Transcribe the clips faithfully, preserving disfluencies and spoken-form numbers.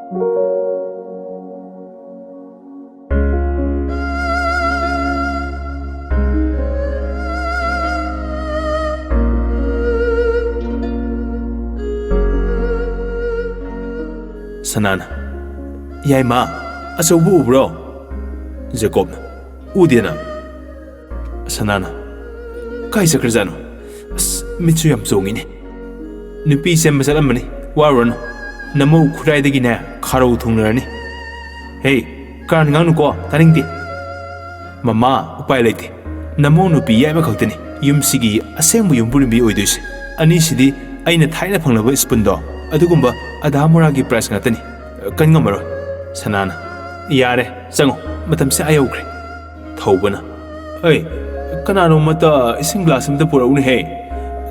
ꯁꯅꯥꯅ, "ꯌꯥꯏꯃ, ꯑꯆꯧꯕ ꯎꯕ꯭ꯔꯣ?" ꯖꯦꯀꯣꯕꯅ, "ꯎꯗꯦꯅ꯫" ꯁꯅꯥꯅ, "ꯀꯥꯏ ꯆꯠꯈ꯭ꯔꯖꯥꯠꯅꯣ? ꯑꯁ, ꯃꯤꯠꯁꯨ ꯌꯥꯝ ꯆꯣꯡꯉꯤꯅꯦ꯫ ꯅꯨꯄꯤ ꯆꯦꯟꯕ ꯆꯠꯂꯝꯕꯅꯤ, ꯋꯥꯔꯨꯔꯅꯨ꯫ ꯅꯃꯧ ꯈꯨꯔꯥꯏꯗꯒꯤꯅꯦ ꯈꯥꯔꯧ ꯊꯨꯡꯅꯔꯅꯤ꯫ ꯍꯦ, ꯀꯥꯔꯟ ꯉꯥꯡꯅꯨꯀꯣ, ꯇꯥꯅꯤꯡꯗꯦ꯫ ꯃꯃꯥ, ꯎꯄꯥꯏ ꯂꯩꯇꯦ꯫ ꯅꯃꯧ ꯅꯨꯄꯤ ꯌꯥꯏꯃ ꯈꯛꯇꯅꯤ ꯌꯨꯝꯁꯤꯒꯤ ꯑꯁꯦꯡꯕ ꯌꯨꯝꯕꯨꯔꯦꯝꯕꯤ ꯑꯣꯏꯗꯣꯏꯁꯦ꯫ ꯑꯅꯤꯁꯤꯗꯤ ꯑꯩꯅ ꯊꯥꯏꯅ ꯐꯪꯂꯕ ꯁ꯭ꯄꯨꯟꯗꯣ, ꯑꯗꯨꯒꯨꯝꯕ ꯑꯙꯥ ꯃꯣꯔꯥꯒꯤ ꯄ꯭ꯔꯥꯏꯖ ꯉꯥꯛꯇꯅꯤ꯫ ꯀꯟ ꯉꯝꯃꯔꯣꯏ꯫" ꯁꯅꯥꯅ, "ꯌꯥꯔꯦ, ꯆꯪꯉꯣ, ꯃꯇꯝꯁꯦ ꯑꯥ ꯌꯧꯈ꯭ꯔꯦ꯫" ꯊꯧꯕꯅ, "ꯑꯩ, ꯀꯅꯥꯅꯣꯃꯇ ꯏꯁꯤꯡ ꯒ꯭ꯂꯥꯁ ꯑꯃꯇ ꯄꯨꯔꯛꯎꯅꯦꯍꯦ꯫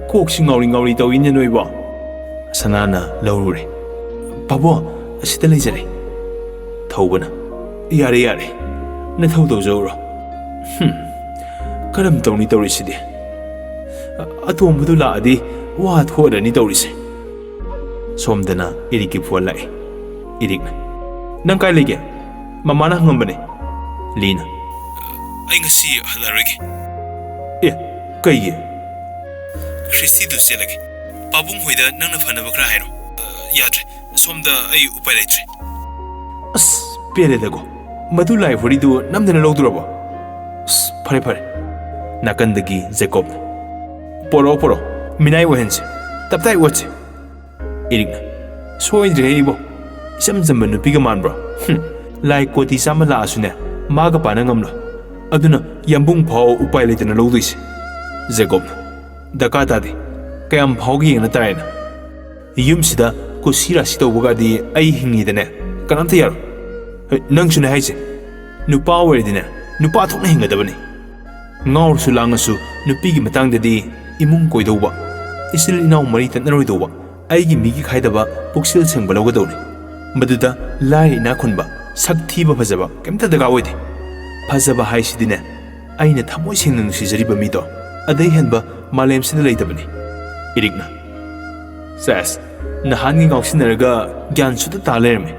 ꯀꯣꯛꯁꯤ ꯉꯥꯎꯔꯤ ꯉꯥꯎꯔꯤ ꯇꯧꯏꯅꯦ ꯅꯣꯏꯕꯣ꯫" ꯁꯅꯥꯅ ꯂꯧꯔꯨꯔꯦ꯫ "ꯄꯥꯕꯣ, ꯑꯁꯤꯗ ꯂꯩꯖꯔꯦ꯫" ꯊꯧꯕꯅ, "ꯌꯥꯔꯦ, ꯌꯥꯔꯦ, ꯅꯊꯧ ꯇꯧꯖꯧꯔꯣ꯫ ꯍꯨꯝ, ꯀꯔꯝ ꯇꯧꯅꯤ ꯇꯧꯔꯤꯁꯤꯗꯤ? ꯑꯇꯣꯝꯕꯗꯨ ꯂꯥꯛꯑꯗꯤ ꯋꯥ ꯊꯣꯛꯑꯔꯅꯤ ꯇꯧꯔꯤꯁꯦ꯫" ꯁꯣꯝꯗꯅ ꯏꯔꯤꯛꯀꯤ ꯐꯣꯟ ꯂꯥꯛꯑꯦ꯫ ꯏꯔꯤꯛꯅ, "ꯅꯪ ꯀꯥꯏ ꯂꯩꯒꯦ? ꯃꯃꯥꯅ ꯍꯪꯉꯝꯕꯅꯦ꯫" ꯂꯤꯅ, "ꯑꯩ ꯉꯁꯤ ꯍꯜꯂꯔꯣꯏꯒꯦ꯫" "ꯑꯦ, ꯀꯩꯒꯤ?" "ꯈ꯭ꯔꯤꯁꯇꯤꯗꯨ ꯆꯦꯜꯂꯒꯦ꯫ ꯄꯥꯕꯨꯡ ꯍꯣꯏꯗ ꯅꯪꯅ ꯐꯅꯕ ꯈꯔ ꯍꯥꯏꯔꯣ꯫" "ꯑ, ꯌꯥꯗ꯭ꯔꯦ꯫ ꯁꯣꯝꯗ ꯑꯩ ꯎꯄꯥꯏ ꯂꯩꯇ꯭ꯔꯦ꯫" "ꯑꯁ, ꯄꯦꯜꯂꯦꯗꯀꯣ꯫ ꯃꯗꯨ ꯂꯥꯏ ꯍꯣꯔꯤꯗꯨ ꯅꯝꯗꯅ ꯂꯧꯗꯣꯔꯕꯣ? ꯑꯁ, ꯐꯔꯦ, ꯐꯔꯦ꯫" ꯅꯥꯀꯟꯗꯒꯤ ꯖꯦꯀꯣꯕꯅ, "ꯄꯣꯔꯛꯑꯣ, ꯄꯣꯔꯛꯑꯣ, ꯃꯤꯅꯥꯏ ꯑꯣꯏꯍꯟꯁꯦ꯫ ꯇꯞꯇꯥꯏ ꯑꯣꯠꯁꯦ꯫" ꯏꯔꯤꯛꯅ, "ꯁꯣꯏꯗ꯭ꯔꯦꯍꯦ ꯏꯕꯣ꯫ ꯏꯆꯝ ꯆꯝꯕ ꯅꯨꯄꯤꯒ ꯃꯥꯟꯕ꯭ꯔꯣ? ꯍꯨꯝ, ꯂꯥꯏ ꯀꯣꯇꯤ ꯆꯥꯝꯃ ꯂꯥꯛꯑꯁꯨꯅꯦ, ꯃꯥꯒ ꯄꯥꯅ ꯉꯝꯂꯣꯏ꯫ ꯑꯗꯨꯅ ꯌꯥꯝꯕꯨꯡ ꯐꯥꯎ ꯎꯄꯥꯏ ꯂꯩꯇꯅ ꯂꯧꯗꯣꯏꯁꯦ꯫" ꯖꯦꯀꯣꯕꯅ, "ꯗꯔꯀꯥꯔ ꯇꯥꯗꯦ꯫ ꯀꯌꯥꯝ ꯐꯥꯎꯒꯦ ꯌꯦꯡꯅ ꯇꯥꯔꯦꯅ꯫ ꯌꯨꯝꯁꯤꯗ ꯀꯨꯁꯤ ꯔꯥꯁꯤ ꯇꯧꯕꯒꯗꯤ ꯑꯩ ꯍꯤꯡꯉꯤꯗꯅꯦ, ꯀꯅꯥꯝꯇ ꯌꯥꯔꯣꯏ꯫ ꯍꯣꯏ, ꯅꯪꯁꯨꯅꯦ ꯍꯥꯏꯁꯦ꯫ ꯅꯨꯄꯥ ꯑꯣꯏꯔꯗꯤꯅꯦ, ꯅꯨꯄꯥ ꯊꯣꯛꯅ ꯍꯤꯡꯒꯗꯕꯅꯤ꯫ ꯉꯥꯎꯔꯁꯨ ꯂꯥꯡꯉꯁꯨ ꯅꯨꯄꯤꯒꯤ ꯃꯇꯥꯡꯗꯗꯤ ꯏꯃꯨꯡ ꯀꯣꯏꯗꯧꯕ, ꯏꯆꯤꯜ ꯏꯅꯥꯎ ꯃꯔꯤ ꯇꯠꯅꯔꯣꯏꯗꯧꯕ, ꯑꯩꯒꯤ ꯃꯤꯒꯤ ꯈꯥꯏꯗꯕ ꯄꯨꯛꯆꯦꯜ ꯁꯦꯡꯕ ꯂꯧꯒꯗꯧꯅꯤ꯫ ꯃꯗꯨꯗ ꯂꯥꯏꯔ ꯏꯅꯥꯛ ꯈꯨꯟꯕ, ꯁꯛ ꯊꯤꯕ ꯐꯖꯕ ꯀꯩꯝꯇ ꯗꯔꯀꯥꯔ ꯑꯣꯏꯗꯦ꯫ ꯐꯖꯕ ꯍꯥꯏꯁꯤꯗꯤꯅꯦ, ꯑꯩꯅ ꯊꯃꯣꯏ ꯁꯦꯡꯅ ꯅꯨꯡꯁꯤꯖꯔꯤꯕ ꯃꯤꯗꯣ, ꯑꯗꯩ ꯍꯦꯟꯕ ꯃꯥꯂꯦꯝꯁꯤꯗ ꯂꯩꯇꯕꯅꯤ꯫" ꯏꯔꯤꯛꯅ, "ꯁꯦꯁ, ꯅꯍꯥꯟꯒꯤ ꯉꯥꯎꯁꯤꯟꯅꯔꯒ ꯒ꯭ꯌꯥꯟ ꯁꯨꯠꯇ ꯇꯥ ꯂꯩꯔꯝꯃꯦ꯫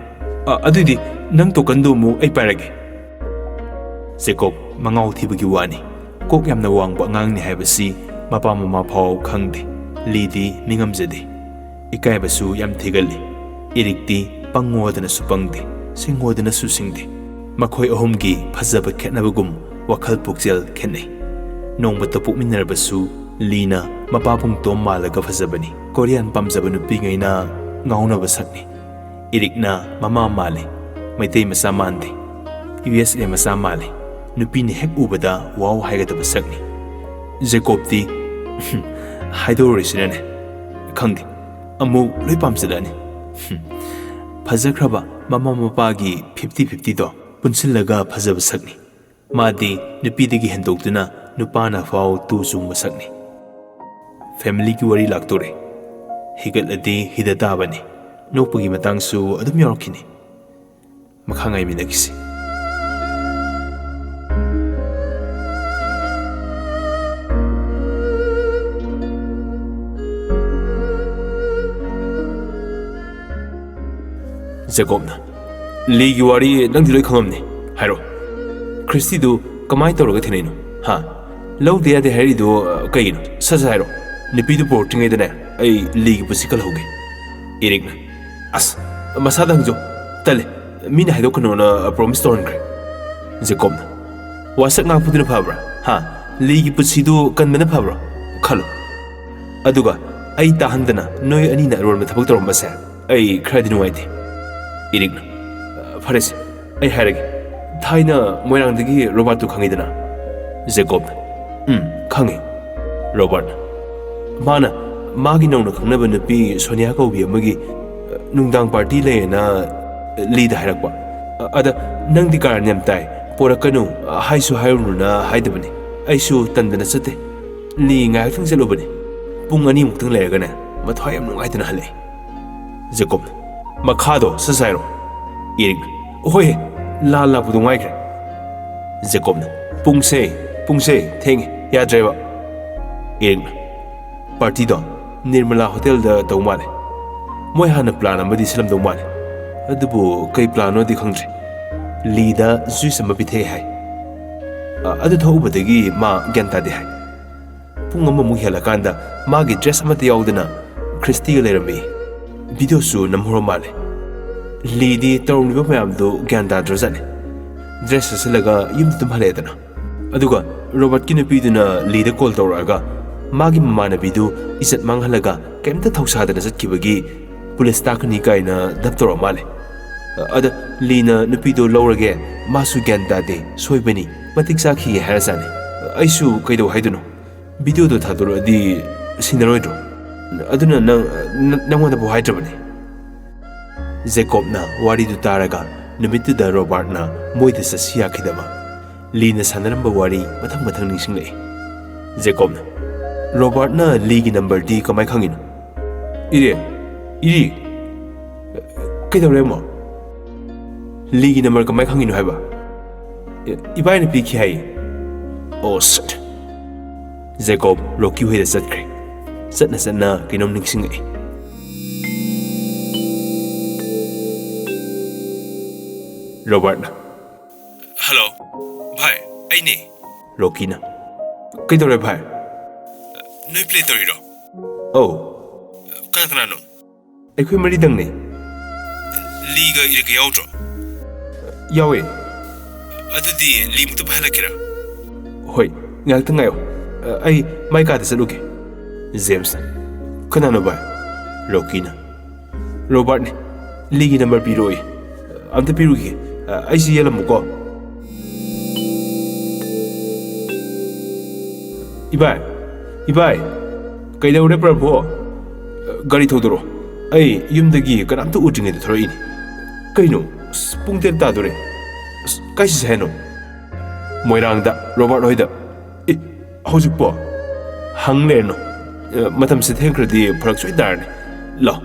"ꯑ, ꯑꯗꯨꯏꯗꯤ ꯅꯪ ꯇꯣꯀꯟꯗꯨ ꯑꯃꯨꯛ ꯑꯩ ꯄꯥꯏꯔꯒꯦ"꯫ ꯖꯦꯀꯣꯕ ꯃꯉꯥꯎ ꯊꯤꯕꯒꯤ ꯋꯥꯅꯤ꯫ ꯀꯣꯛ ꯌꯥꯝꯅ ꯋꯥꯡꯕ ꯑꯉꯥꯡꯅꯤ ꯍꯥꯏꯕꯁꯤ ꯃꯄꯥ ꯃꯃꯥ ꯐꯥꯎ ꯈꯪꯗꯦ꯫ ꯂꯤꯗꯤ ꯃꯤꯉꯝꯖꯗꯦ꯫ ꯏꯀꯥꯏꯕꯁꯨ ꯌꯥꯝ ꯊꯤꯒꯜꯂꯤ꯫ ꯏꯔꯤꯛꯇꯤ ꯄꯪꯉꯣꯗꯅꯁꯨ ꯄꯪꯗꯦ, ꯁꯤꯡꯉꯣꯗꯅꯁꯨ ꯁꯤꯡꯗꯦ꯫ ꯃꯈꯣꯏ ꯑꯍꯨꯝꯒꯤ ꯐꯖꯕ ꯈꯦꯠꯅꯕꯒꯨꯝ ꯋꯥꯈꯜ ꯄꯨꯛꯆꯦꯜ ꯈꯦꯠꯅꯩ꯫ ꯅꯣꯡꯃꯇ ꯄꯣꯛꯃꯤꯟꯅꯔꯕꯁꯨ ꯂꯤꯅ ꯃꯄꯥꯕꯨꯡ ꯇꯣꯝ ꯃꯥꯜꯂꯒ ꯐꯖꯕꯅꯤ꯫ ꯀꯣꯔꯤꯌꯥꯟ ꯄꯥꯝꯖꯕ ꯅꯨꯄꯤꯉꯩꯅ ꯉꯥꯎꯅꯕ ꯁꯛꯅꯤ꯫ ꯏꯔꯤꯛꯅ ꯃꯃꯥ ꯃꯥꯜꯂꯤ꯫ ꯃꯩꯇꯩ ꯃꯆꯥ ꯃꯥꯟꯗꯦ꯫ ꯌꯨ ꯑꯦꯁ ꯑꯦ ꯃꯆꯥ ꯃꯥꯜꯂꯤ꯫ ꯅꯨꯄꯤꯅ ꯍꯦꯛ ꯎꯕꯗ "ꯋꯥꯎ" ꯍꯥꯏꯒꯗꯕ ꯁꯛꯅꯤ꯫ ꯖꯦꯀꯣꯕꯇꯤ ꯍꯥꯏꯗꯣꯔꯔꯣꯏꯁꯤꯅꯅꯦ꯫ ꯈꯪꯗꯦ, ꯑꯃꯨꯛ ꯂꯣꯏ ꯄꯥꯝꯁꯤꯜꯂꯛꯑꯅꯤ꯫ ꯐꯖꯈ꯭ꯔꯕ ꯃꯃꯥ ꯃꯄꯥꯒꯤ ꯐꯤꯐꯇꯤ ꯐꯤꯐꯇꯤꯗꯣ ꯄꯨꯟꯁꯤꯜꯂꯒ ꯐꯖꯕ ꯁꯛꯅꯤ꯫ ꯃꯥꯗꯤ ꯅꯨꯄꯤꯗꯒꯤ ꯍꯦꯟꯗꯣꯛꯇꯨꯅ ꯅꯨꯄꯥꯅ ꯐꯥꯎ ꯇꯨ ꯆꯨꯡꯕ ꯁꯛꯅꯤ꯫ ꯐꯦꯃꯤꯂꯤꯒꯤ ꯋꯥꯔꯤ ꯂꯥꯛꯇꯣꯔꯦ꯫ ꯍꯤꯒꯠꯂꯗꯤ ꯍꯤꯗ ꯇꯥꯕꯅꯤ꯫ ꯅꯣꯛꯄꯒꯤ ꯃꯇꯥꯡꯁꯨ ꯑꯗꯨꯝ ꯌꯥꯎꯔꯛꯈꯤꯅꯤ꯫ ꯃꯈꯥ ꯉꯥꯏꯃꯤꯟꯅꯈꯤꯁꯤ꯫ ꯖꯦꯀꯣꯕꯅ, "ꯂꯤꯒꯤ ꯋꯥꯔꯤ ꯅꯪꯗꯤ ꯂꯣꯏ ꯈꯪꯉꯝꯅꯤ꯫ ꯍꯥꯏꯔꯣ, ꯈ꯭ꯔꯤꯁꯇꯤꯗꯨ ꯀꯃꯥꯏꯅ ꯇꯧꯔꯒ ꯊꯦꯡꯅꯩꯅꯣ? ꯍꯥ? ꯂꯧꯗ ꯌꯥꯗꯦ ꯍꯥꯏꯔꯤꯗꯣ, ꯑ, ꯀꯩꯒꯤꯅꯣ? ꯁꯠ ꯁꯠ ꯍꯥꯏꯔꯣ꯫ ꯅꯨꯄꯤꯗꯨ ꯄꯨꯔꯛꯇ꯭ꯔꯤꯉꯩꯗꯅꯦ ꯑꯩ ꯂꯤꯒꯤ ꯄꯨꯟꯁꯤ ꯀꯜꯍꯧꯒꯦ"꯫ ꯏꯔꯤꯛꯅ, "ꯑꯁ, ꯃꯁꯥꯗ ꯍꯪꯖꯧ꯫ ꯇꯜꯂꯦ꯫ ꯃꯤꯅ ꯍꯥꯏꯗꯣꯛꯀꯅꯣꯅ ꯄ꯭ꯔꯣꯃꯤꯁ ꯇꯧꯍꯟꯈ꯭ꯔꯦ"꯫ ꯖꯦꯀꯣꯕꯅ, "ꯋꯥꯁꯛ ꯉꯥꯛꯄꯗꯨꯅ ꯐꯕ꯭ꯔꯥ? ꯍꯥ? ꯂꯤꯒꯤ ꯄꯨꯟꯁꯤꯗꯨ ꯀꯟꯕꯅ ꯐꯕ꯭ꯔꯥ? ꯈꯜꯂꯣ꯫ ꯑꯗꯨꯒ ꯑꯩ ꯇꯥꯍꯟꯗꯅ ꯅꯣꯏ ꯑꯅꯤꯅ ꯑꯔꯣꯟꯕ ꯊꯕꯛ ꯇꯧꯔꯝꯕꯁꯦ ꯑꯩ ꯈꯔꯗꯤ ꯅꯨꯡꯉꯥꯏꯇꯦ"꯫ ꯏꯔꯤꯛꯅ, "ꯐꯔꯦꯁꯦ, ꯑꯩ ꯍꯥꯏꯔꯒꯦ꯫ ꯊꯥꯏꯅ ꯃꯣꯏꯔꯥꯡꯗꯒꯤ ꯔꯣꯕꯥꯔꯠꯇꯨ ꯈꯪꯉꯤꯗꯅ?" ꯖꯦꯀꯣꯕꯅ, "ꯎꯝ, ꯈꯪꯉꯤ"꯫ ꯔꯣꯕꯥꯔꯠꯅ, "ꯃꯥꯅ ꯃꯥꯒꯤ ꯅꯧꯅ ꯈꯪꯅꯕ ꯅꯨꯄꯤ ꯁꯣꯅꯤꯌꯥ ꯀꯧꯕꯤ ꯑꯃꯒꯤ, ꯑ, ꯅꯨꯡꯗꯥꯡ ꯄꯥꯔꯇꯤ ꯂꯩꯌꯦꯅ ꯂꯤꯗ ꯍꯥꯏꯔꯛꯄ꯫ ꯑ, ꯑꯗ ꯅꯪꯗꯤ ꯀꯥꯔꯟ ꯌꯥꯝ ꯇꯥꯏ, ꯄꯣꯔꯛꯀꯅꯨ, ꯑ, ꯍꯥꯏꯁꯨ ꯍꯥꯏꯔꯨꯅꯨꯅ ꯍꯥꯏꯗꯕꯅꯤ꯫ ꯑꯩꯁꯨ ꯇꯟꯗꯅ ꯆꯠꯇꯦ꯫ ꯂꯤ ꯉꯥꯏꯍꯥꯛꯇꯪ ꯆꯠꯂꯨꯕꯅꯤ꯫ ꯄꯨꯡ ꯑꯅꯤꯃꯨꯛꯇꯪ ꯂꯩꯔꯒꯅꯦ ꯃꯊ꯭ꯋꯥꯏ ꯌꯥꯝ ꯅꯨꯡꯉꯥꯏꯇꯅ ꯍꯜꯂꯛꯑꯦ"꯫ ꯖꯦꯀꯣꯕꯅ, "ꯃꯈꯥꯗꯣ ꯁꯠ ꯁꯠ ꯍꯥꯏꯔꯣ"꯫ ꯏꯔꯤꯛꯅ, "ꯍꯣꯏꯍꯦ, ꯂꯥꯟ ꯂꯥꯛꯄꯗꯣ ꯉꯥꯏꯈ꯭ꯔꯦ"꯫ ꯖꯦꯀꯣꯕꯅ, "ꯄꯨꯡꯁꯦ, ꯄꯨꯡꯁꯦ ꯊꯦꯡꯉꯦ, ꯌꯥꯗ꯭ꯔꯦꯕ"꯫ ꯏꯔꯤꯛꯅ, "ꯄꯥꯔꯇꯤꯗꯣ ꯅꯤꯔꯃꯂꯥ ꯍꯣꯇꯦꯜꯗ ꯇꯧ ꯃꯥꯜꯂꯦ꯫ ꯃꯣꯏ ꯍꯥꯟꯅ ꯄ꯭ꯂꯥꯟ ꯑꯃꯗꯤ ꯁꯤꯜꯂꯝꯗꯧ ꯃꯥꯜꯂꯦ꯫ ꯑꯗꯨꯕꯨ ꯀꯩ ꯄ꯭ꯂꯥꯟꯅꯣꯗꯤ ꯈꯪꯗ꯭ꯔꯦ꯫ ꯂꯤꯗ ꯖꯨꯏꯁ ꯑꯃ ꯄꯤꯊꯛꯑꯦ ꯍꯥꯏ꯫ ꯑ, ꯑꯗꯨ ꯊꯛꯎꯕꯗꯒꯤ ꯃꯥ ꯒ꯭ꯌꯥꯟ ꯇꯥꯗꯦ ꯍꯥꯏ꯫ ꯄꯨꯡ ꯑꯃꯃꯨꯛ ꯍꯦꯜꯂꯀꯥꯟꯗ ꯃꯥꯒꯤ ꯗ꯭ꯔꯦꯁ ꯑꯃꯠꯇ ꯌꯥꯎꯗꯅ ꯈ꯭ꯔꯤꯁꯇꯤꯒ ꯂꯩꯔꯝꯃꯤ꯫ ꯚꯤꯗꯤꯑꯣꯁꯨ ꯅꯝꯍꯧꯔ ꯃꯥꯜꯂꯦ꯫ ꯂꯤꯗꯤ ꯇꯧꯔꯝꯂꯤꯕ ꯃꯌꯥꯝꯗꯨ ꯒ꯭ꯌꯥꯟ ꯇꯥꯗ꯭ꯔꯖꯥꯠꯅꯤ꯫ ꯗ꯭ꯔꯦꯁ ꯁꯦꯠꯆꯜꯂꯒ ꯌꯨꯝꯗ ꯑꯗꯨꯝ ꯍꯜꯂꯛꯑꯦꯗꯅ꯫ ꯑꯗꯨꯒ ꯔꯣꯕꯔꯠꯀꯤ ꯅꯨꯄꯤꯗꯨꯅ ꯂꯤꯗ ꯀꯣꯜ ꯇꯧꯔꯛꯑꯒ ꯃꯥꯒꯤ ꯃꯃꯥꯟꯅꯕꯤꯗꯨ ꯏꯖꯠ ꯃꯥꯡꯍꯜꯂꯒ ꯀꯩꯝꯇ ꯊꯧꯁꯥꯗꯅ ꯆꯠꯈꯤꯕꯒꯤ ꯄꯨꯂꯤꯁ ꯇꯥꯛꯀꯅꯤ ꯀꯥꯏꯅ ꯗꯞ ꯇꯧꯔꯛꯑ ꯃꯥꯜꯂꯦ꯫ ꯑꯗ ꯂꯤꯅ ꯅꯨꯄꯤꯗꯣ ꯂꯧꯔꯒꯦ, ꯃꯥꯁꯨ ꯒ꯭ꯌꯥꯟ ꯇꯥꯗꯦ, ꯁꯣꯏꯕꯅꯤ, ꯃꯇꯤꯛ ꯆꯥꯈꯤꯌꯦ ꯍꯥꯏꯔꯖꯥꯠꯅꯤ꯫ ꯑꯩꯁꯨ ꯀꯩꯗꯧ ꯍꯥꯏꯗꯣꯏꯅꯣ? ꯚꯤꯗꯤꯑꯣꯗꯣ ꯊꯥꯗꯣꯔꯛꯑꯗꯤ ꯁꯤꯟꯅꯔꯣꯏꯗ꯭ꯔꯣ? ꯑꯗꯨꯅ ꯅꯪ, ꯅ-, ꯅꯪꯉꯣꯟꯗꯐꯥꯎ ꯍꯥꯏꯗ꯭ꯔꯕꯅꯦ꯫ ꯖꯦꯀꯣꯕꯅ ꯋꯥꯔꯤꯗꯨ ꯇꯥꯔꯒ ꯅꯨꯃꯤꯠꯇꯨꯗ ꯔꯣꯕꯥꯔꯠꯅ ꯃꯣꯏꯗ ꯆꯠꯁꯤ ꯌꯥꯈꯤꯗꯕ꯫ ꯂꯤꯅ ꯁꯥꯟꯅꯔꯝꯕ ꯋꯥꯔꯤ ꯃꯊꯪ ꯃꯊꯪ ꯅꯤꯡꯁꯤꯡꯂꯛꯏ꯫ ꯖꯦꯀꯣꯕꯅ, "ꯔꯣꯕꯥꯔꯠꯅ ꯂꯤꯒꯤ ꯅꯝꯕꯔꯗꯤ ꯀꯃꯥꯏ ꯈꯪꯉꯤꯅꯣ?" "ꯏꯔꯦ, ꯏꯔꯤ, ꯀꯩꯗꯧꯔꯦ ꯑꯃꯨꯛ? ꯂꯤꯒꯤ ꯅꯝꯕꯔ ꯀꯃꯥꯏ ꯈꯪꯉꯤꯅꯣ ꯍꯥꯏꯕ?" "ꯏ-, ꯏꯕꯥꯏꯅ ꯄꯤꯈꯤ ꯍꯥꯏꯌꯦ꯫" "ꯑꯣ, ꯁꯠ!" ꯖꯦꯀꯣꯕ ꯔꯣꯀꯤ ꯍꯣꯏꯗ ꯆꯠꯈ꯭ꯔꯦ꯫ ꯆꯠꯅ ꯆꯠꯅ ꯀꯩꯅꯣꯝ ꯅꯤꯡꯁꯤꯡꯉꯛꯏ꯫ ꯔꯣꯕꯥꯔꯠꯅ, "ꯍꯜꯂꯣ, ꯚꯥꯏ, ꯑꯩꯅꯦ꯫" ꯔꯣꯀꯤꯅ, "ꯀꯩꯗꯧꯔꯦ ꯚꯥꯏ?" "ꯅꯣꯏ ꯄ꯭ꯂꯦ ꯇꯧꯔꯤꯔꯣ?" "ꯑꯧ꯫" "ꯀꯅꯥ ꯀꯅꯥꯅꯣ?" "ꯑꯩꯈꯣꯏ ꯃꯔꯤꯗꯪꯅꯦ꯫" "ꯂꯤꯒ ꯏꯔꯒ ꯌꯥꯎꯗ꯭ꯔꯣ?" "ꯌꯥꯎꯋꯦ꯫" "ꯑꯗꯨꯗꯤ ꯂꯤ ꯑꯃꯨꯛꯇ ꯄꯥꯏꯍꯜꯂꯛꯀꯦꯔꯥ?" "ꯍꯣꯏ, ꯉꯥꯏꯍꯥꯛꯇꯪ ꯉꯥꯏꯌꯣ꯫ ꯑꯩ ꯃꯥꯏ ꯀꯥꯗ ꯆꯠꯂꯨꯒꯦ꯫" ꯖꯦꯝꯁꯅ, "ꯀꯅꯥꯅꯣ ꯚꯥꯏ?" ꯔꯣꯀꯤꯅ, "ꯔꯣꯕꯥꯔꯠꯅꯦ꯫ ꯂꯤꯒꯤ ꯅꯝꯕꯔ ꯄꯤꯔꯛꯑꯣꯌꯦ꯫ ꯑꯝꯇ ꯄꯤꯔꯨꯈꯤꯒꯦ꯫ ꯑꯩꯁꯤ ꯌꯦꯜꯂꯝꯃꯨꯀꯣ꯫" "ꯏꯕꯥꯏ, ꯏꯕꯥꯏ, ꯀꯩꯗꯧꯔꯦ ꯄ꯭ꯔꯚꯨ? ꯒꯥꯔꯤ ꯊꯧꯗꯣꯔꯛꯑꯣ꯫ ꯑꯩ ꯌꯨꯝꯗꯒꯤ ꯀꯅꯥꯝꯇ ꯎꯗ꯭ꯔꯤꯉꯩꯗ ꯊꯣꯔꯛꯏꯅꯤ꯫ ꯀꯩꯅꯣ? ꯑꯁ, ꯄꯨꯡ ꯇꯔꯦꯠ ꯇꯥꯗꯣꯔꯦ꯫ ꯑꯁ, ꯀꯥꯏ ꯆꯠꯁꯦ ꯍꯥꯏꯅꯣ?" "ꯃꯣꯏꯔꯥꯡꯗ, ꯔꯣꯕꯥꯔꯠ ꯍꯣꯏꯗ꯫" "ꯑꯦ, ꯍꯧꯖꯤꯛꯄꯣ?" "ꯍꯪ ꯂꯩꯔꯅꯨ꯫ ꯑ, ꯃꯇꯝꯁꯦ ꯊꯦꯡꯈ꯭ꯔꯗꯤ ꯐꯔꯛ ꯁꯣꯏ ꯇꯥꯔꯅꯤ꯫ ꯂꯥꯎ,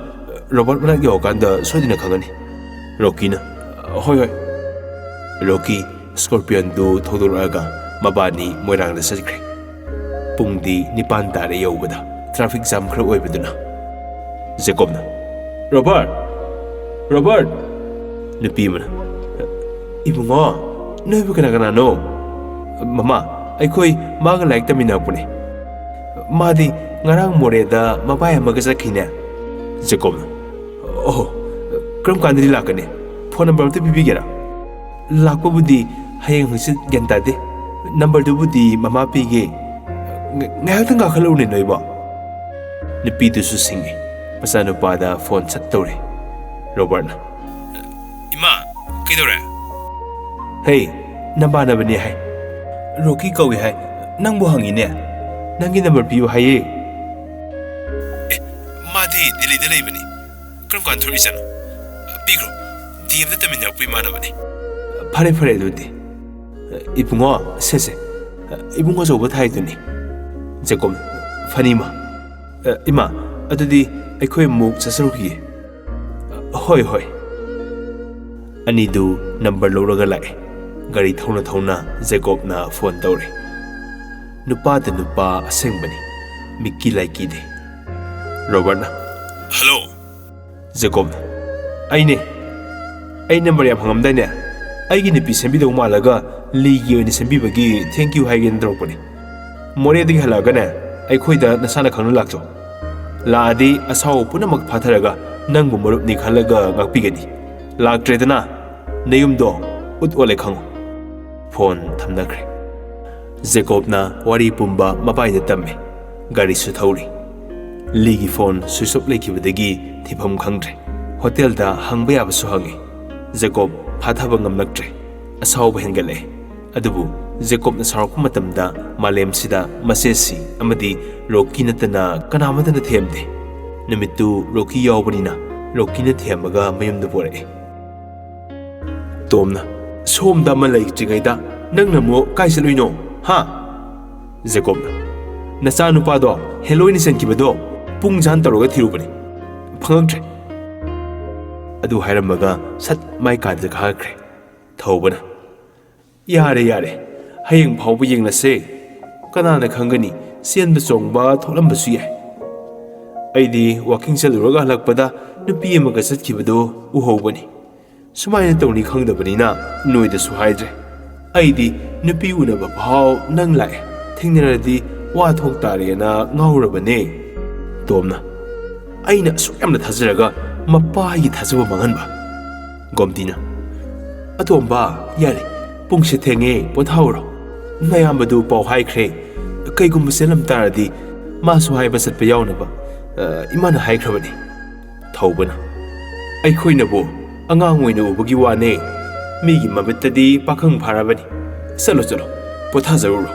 ꯔꯣꯕꯥꯔꯠ ꯃꯅꯥꯛ ꯌꯧꯔꯀꯥꯟꯗ ꯁꯣꯏꯗꯅ ꯈꯪꯒꯅꯤ꯫" ꯔꯣꯀꯤꯅ, "ꯍꯣꯏ, ꯍꯣꯏ꯫" ꯔꯣꯀꯤ ꯁ꯭ꯀꯣꯔꯄꯤꯌꯟꯗꯨ ꯊꯧꯗꯣꯔꯛꯑꯒ ꯃꯕꯥꯅꯤ ꯃꯣꯏꯔꯥꯡꯗ ꯆꯠꯈ꯭ꯔꯦ꯫ ꯄꯨꯡꯗꯤ ꯅꯤꯄꯥꯟ ꯇꯥꯔꯦ ꯌꯧꯕꯗ, ꯇ꯭ꯔꯥꯐꯤꯛ ꯖꯥꯝ ꯈꯔ ꯑꯣꯏꯕꯗꯨꯅ꯫ ꯖꯦꯀꯣꯕꯅ, "ꯔꯣꯕꯥꯔꯠ! ꯔꯣꯕꯥꯔꯠ!" ꯅꯨꯄꯤ ꯑꯃꯅ, "ꯏꯕꯨꯡꯉꯣ, ꯅꯣꯏꯕꯨ ꯀꯅꯥ ꯀꯅꯥꯅꯣ?" "ꯃꯃꯥ, ꯑꯩꯈꯣꯏ ꯃꯥꯒ ꯂꯥꯏꯔꯤꯛ ꯇꯝꯃꯤꯟꯅꯔꯛꯄꯅꯦ꯫ ꯃꯥꯗꯤ ꯉꯔꯥꯡ ꯃꯣꯔꯦꯗ ꯃꯕꯥꯏ ꯑꯃꯒ ꯆꯠꯈꯤꯅꯦ꯫" ꯖꯦꯀꯣꯕꯅ, "ꯑꯣꯍꯣ, ꯀꯔꯝ ꯀꯥꯟꯗꯗꯤ ꯂꯥꯛꯀꯅꯤ? ꯐꯣꯟ ꯅꯝꯕꯔ ꯑꯝꯇ ꯄꯤꯕꯤꯒꯦꯔꯥ?" "ꯂꯥꯛꯄꯕꯨꯗꯤ ꯍꯌꯦꯡ ꯍꯪꯆꯤꯠ, ꯒ꯭ꯌꯥꯟ ꯇꯥꯗꯦ꯫ ꯅꯝꯕꯔꯗꯨꯕꯨꯗꯤ ꯃꯃꯥ ꯄꯤꯒꯦ꯫ ꯉ-, ꯉꯥꯏꯍꯥꯛꯇꯪ ꯀꯥꯈꯠꯂꯛꯎꯅꯦ ꯅꯣꯏꯕꯣ꯫" ꯅꯨꯄꯤꯗꯨꯁꯨ ꯁꯤꯡꯉꯤ꯫ ꯃꯆꯥꯅꯨꯄꯥꯗ ꯐꯣꯟ ꯁꯠ ꯇꯧꯔꯦ꯫ ꯔꯣꯕꯔꯠꯅ, "ꯏꯃꯥ, ꯀꯩꯗꯧꯔꯦ?" "ꯍꯦ, ꯅꯃꯥꯟꯅꯕꯅꯦ ꯍꯥꯏ꯫ ꯔꯣꯀꯤ ꯀꯧꯏ ꯍꯥꯏ꯫ ꯅꯪꯕꯨ ꯍꯪꯉꯤꯅꯦ꯫ ꯅꯪꯒꯤ ꯅꯝꯕꯔ ꯄꯤꯌꯨ ꯍꯥꯏꯌꯦ꯫" "ꯑꯦ, ꯃꯥꯗꯤ ꯗꯤꯜꯂꯤꯗ ꯂꯩꯕꯅꯤ꯫ ꯀꯔꯝ ꯀꯥꯟꯗ ꯊꯣꯛꯂꯛꯏꯖꯥꯠꯅꯣ? ꯄꯤꯈ꯭ꯔꯣ꯫ ꯗꯤ ꯑꯦꯝꯗ ꯇꯝꯃꯤꯟꯅꯔꯛꯄ ꯏꯃꯥꯟꯅꯕꯅꯤ꯫" "ꯐꯔꯦ, ꯐꯔꯦ ꯑꯗꯨꯗꯤ꯫ ꯏꯕꯨꯡꯉꯣ, ꯁꯦ, ꯁꯦ꯫ ꯏꯕꯨꯡ ꯑꯆꯧꯕ ꯊꯥꯏꯗꯨꯅꯤ꯫" ꯖꯦꯀꯣꯕ, "ꯐꯅꯤ ꯏꯃꯥ꯫ ꯏꯃꯥ, ꯑꯗꯨꯗꯤ ꯑꯩꯈꯣꯏ ꯑꯃꯨꯛ ꯆꯠꯆꯔꯨꯈꯤꯒꯦ꯫" "ꯍꯣꯏ, ꯍꯣꯏ꯫" ꯑꯅꯤꯗꯨ ꯅꯝꯕꯔ ꯂꯧꯔꯒ ꯂꯥꯛꯑꯦ꯫ ꯒꯥꯔꯤ ꯊꯧꯅ ꯊꯧꯅ ꯖꯦꯀꯣꯕꯅ ꯐꯣꯟ ꯇꯧꯔꯦ꯫ ꯅꯨꯄꯥꯗ ꯅꯨꯄꯥ ꯑꯁꯦꯡꯕꯅꯤ, ꯃꯤꯛꯀꯤ ꯂꯥꯏꯀꯤꯗꯦ꯫ ꯔꯣꯕꯔꯠꯅ, "ꯍꯜꯂꯣ꯫" ꯖꯦꯀꯣꯕꯅ, "ꯑꯩꯅꯦ꯫ ꯑꯩ ꯅꯝꯕꯔ ꯌꯥꯝ ꯍꯪꯉꯝꯗꯥꯏꯅꯦ? ꯑꯩꯒꯤ ꯅꯨꯄꯤ ꯁꯦꯝꯕꯤꯗꯧ ꯃꯥꯜꯂꯒ ꯂꯤꯒꯤ ꯑꯣꯏꯅ ꯁꯦꯝꯕꯤꯕꯒꯤ thank you ꯍꯥꯏꯒꯦꯅ ꯇꯧꯔꯛꯄꯅꯤ꯫ ꯃꯣꯔꯦꯗꯒꯤ ꯍꯜꯂꯛꯑꯒꯅꯦ, ꯑꯩꯈꯣꯏꯗ ꯅꯁꯥꯅ ꯈꯪꯅ ꯂꯥꯛꯆꯧ꯫ ꯂꯥꯛꯑꯗꯤ ꯑꯁꯥꯎꯕ ꯄꯨꯝꯅꯃꯛ ꯐꯥꯊꯔꯒ ꯅꯪꯕꯨ ꯃꯔꯨꯞꯅꯤ ꯈꯜꯂꯒ ꯉꯥꯛꯄꯤꯒꯅꯤ꯫ ꯂꯥꯛꯇ꯭ꯔꯦꯗꯅ, ꯅꯌꯨꯝꯗꯣ ꯎꯠ ꯑꯣꯜꯂꯦ ꯈꯪꯉꯨ꯫" ꯐꯣꯟ ꯊꯝꯅꯈ꯭ꯔꯦ꯫ ꯖꯦꯀꯣꯕꯅ ꯋꯥꯔꯤ ꯄꯨꯝꯕ ꯃꯕꯥꯏꯗ ꯇꯝꯃꯦ꯫ ꯒꯥꯔꯤꯁꯨ ꯊꯧꯔꯤ꯫ ꯂꯤꯒꯤ ꯐꯣꯟ ꯁ꯭ꯋꯤꯆ ꯑꯣꯐ ꯂꯩꯈꯤꯕꯗꯒꯤ ꯊꯤꯐꯝ ꯈꯪꯗ꯭ꯔꯦ꯫ ꯍꯣꯇꯦꯜꯗ ꯍꯪꯕ ꯌꯥꯕꯁꯨ ꯍꯪꯉꯤ꯫ ꯖꯦꯀꯣꯕ ꯐꯥꯊꯕ ꯉꯝꯂꯛꯇ꯭ꯔꯦ꯫ ꯑꯁꯥꯎꯕ ꯍꯦꯟꯒꯠꯂꯛꯑꯦ꯫ ꯑꯗꯨꯕꯨ ꯖꯦꯀꯣꯕꯅ ꯁꯥꯎꯔꯛꯄ ꯃꯇꯝꯗ ꯃꯥꯂꯦꯝꯁꯤꯗ ꯃꯆꯦꯁꯤ ꯑꯃꯗꯤ ꯔꯣꯀꯤ ꯅꯠꯇꯅ ꯀꯅꯥꯃꯠꯇꯅ ꯊꯦꯝꯗꯦ꯫ ꯅꯨꯃꯤꯠꯇꯨ ꯔꯣꯀꯤ ꯌꯥꯎꯕꯅꯤꯅ ꯔꯣꯀꯤꯅ ꯊꯦꯝꯃꯒ ꯃꯌꯨꯝꯗ ꯄꯨꯔꯛꯑꯦ꯫ ꯇꯣꯝꯅ, "ꯁꯣꯝꯗ ꯑꯃ ꯂꯩꯇ꯭ꯔꯤꯉꯩꯗ ꯅꯪꯅ ꯑꯃꯨꯛ ꯀꯥꯏ ꯆꯠꯂꯨꯏꯅꯣ, ꯍꯥ?" ꯖꯦꯀꯣꯕꯅ, "ꯅꯆꯥꯅꯨꯄꯥꯗꯣ ꯍꯦꯂꯣꯏꯅ ꯆꯦꯟꯈꯤꯕꯗꯣ ꯄꯨꯡ ꯖꯥꯟ ꯇꯧꯔꯒ ꯊꯤꯔꯨꯕꯅꯤ, ꯐꯪꯉꯛꯇ꯭ꯔꯦ꯫" ꯑꯗꯨ ꯍꯥꯏꯔꯝꯃꯒ ꯁꯠ ꯃꯥꯏ ꯀꯥꯗ ꯀꯥꯈꯠꯈ꯭ꯔꯦ꯫ ꯊꯧꯕꯅ, "ꯌꯥꯔꯦ, ꯌꯥꯔꯦ, ꯍꯌꯦꯡ ꯐꯥꯎꯕ ꯌꯦꯡꯂꯁꯦ꯫ ꯀꯅꯥꯅ ꯈꯪꯒꯅꯤ, ꯆꯦꯟꯕ ꯆꯣꯡꯕ ꯊꯣꯛꯂꯝꯕꯁꯨ ꯌꯥꯏ꯫ ꯑꯩꯗꯤ ꯋꯥꯀꯤꯡ ꯆꯠꯂꯨꯔꯒ ꯍꯜꯂꯛꯄꯗ ꯅꯨꯄꯤ ꯑꯃꯒ ꯆꯠꯈꯤꯕꯗꯨ ꯎꯍꯧꯕꯅꯤ꯫ ꯁꯨꯃꯥꯏꯅ ꯇꯧꯅꯤ ꯈꯪꯗꯕꯅꯤꯅ ꯅꯣꯏꯗꯁꯨ ꯍꯥꯏꯗ꯭ꯔꯦ꯫ ꯑꯩꯗꯤ ꯅꯨꯄꯤ ꯎꯅꯕ ꯐꯥꯎ ꯅꯪ ꯂꯥꯛꯑꯦ, ꯊꯦꯡꯅꯔꯗꯤ ꯋꯥ ꯊꯣꯛ ꯇꯥꯔꯦꯅ ꯉꯥꯎꯔꯕꯅꯦ꯫ ꯇꯣꯝꯅ, ꯑꯩꯅ ꯑꯁꯨꯛ ꯌꯥꯝꯅ ꯊꯥꯖꯔꯒ ꯃꯄꯥꯒꯤ ꯊꯥꯖꯕ ꯃꯥꯡꯍꯟꯕ꯫ ꯒꯣꯝꯇꯤꯅ, ꯑꯇꯣꯝꯕ, ꯌꯥꯔꯦ, ꯄꯨꯡꯁꯦ ꯊꯦꯡꯉꯦ, ꯄꯣꯊꯥꯎꯔꯣ꯫ ꯅꯌꯥꯝꯕꯗꯨ ꯄꯥꯎ ꯍꯥꯏꯈ꯭ꯔꯦ꯫ ꯀꯩꯒꯨꯝꯕ ꯆꯦꯜꯂꯝ ꯇꯥꯔꯗꯤ ꯃꯥꯁꯨ ꯍꯥꯏꯕ ꯆꯠꯄ ꯌꯥꯎꯅꯕ, ꯑ, ꯏꯃꯥꯅ ꯍꯥꯏꯈ꯭ꯔꯕꯅꯤ꯫ ꯊꯧꯕꯅ, ꯑꯩꯈꯣꯏꯅꯕꯨ ꯑꯉꯥꯡ ꯑꯣꯏꯅ ꯎꯕꯒꯤ ꯋꯥꯅꯦ꯫ ꯃꯤꯒꯤ ꯃꯃꯤꯠꯇꯗꯤ ꯄꯥꯈꯪ ꯐꯥꯔꯕꯅꯤ꯫ ꯆꯠꯂꯣ, ꯆꯠꯂꯣ, ꯄꯣꯊꯥꯖꯔꯨꯔꯣ꯫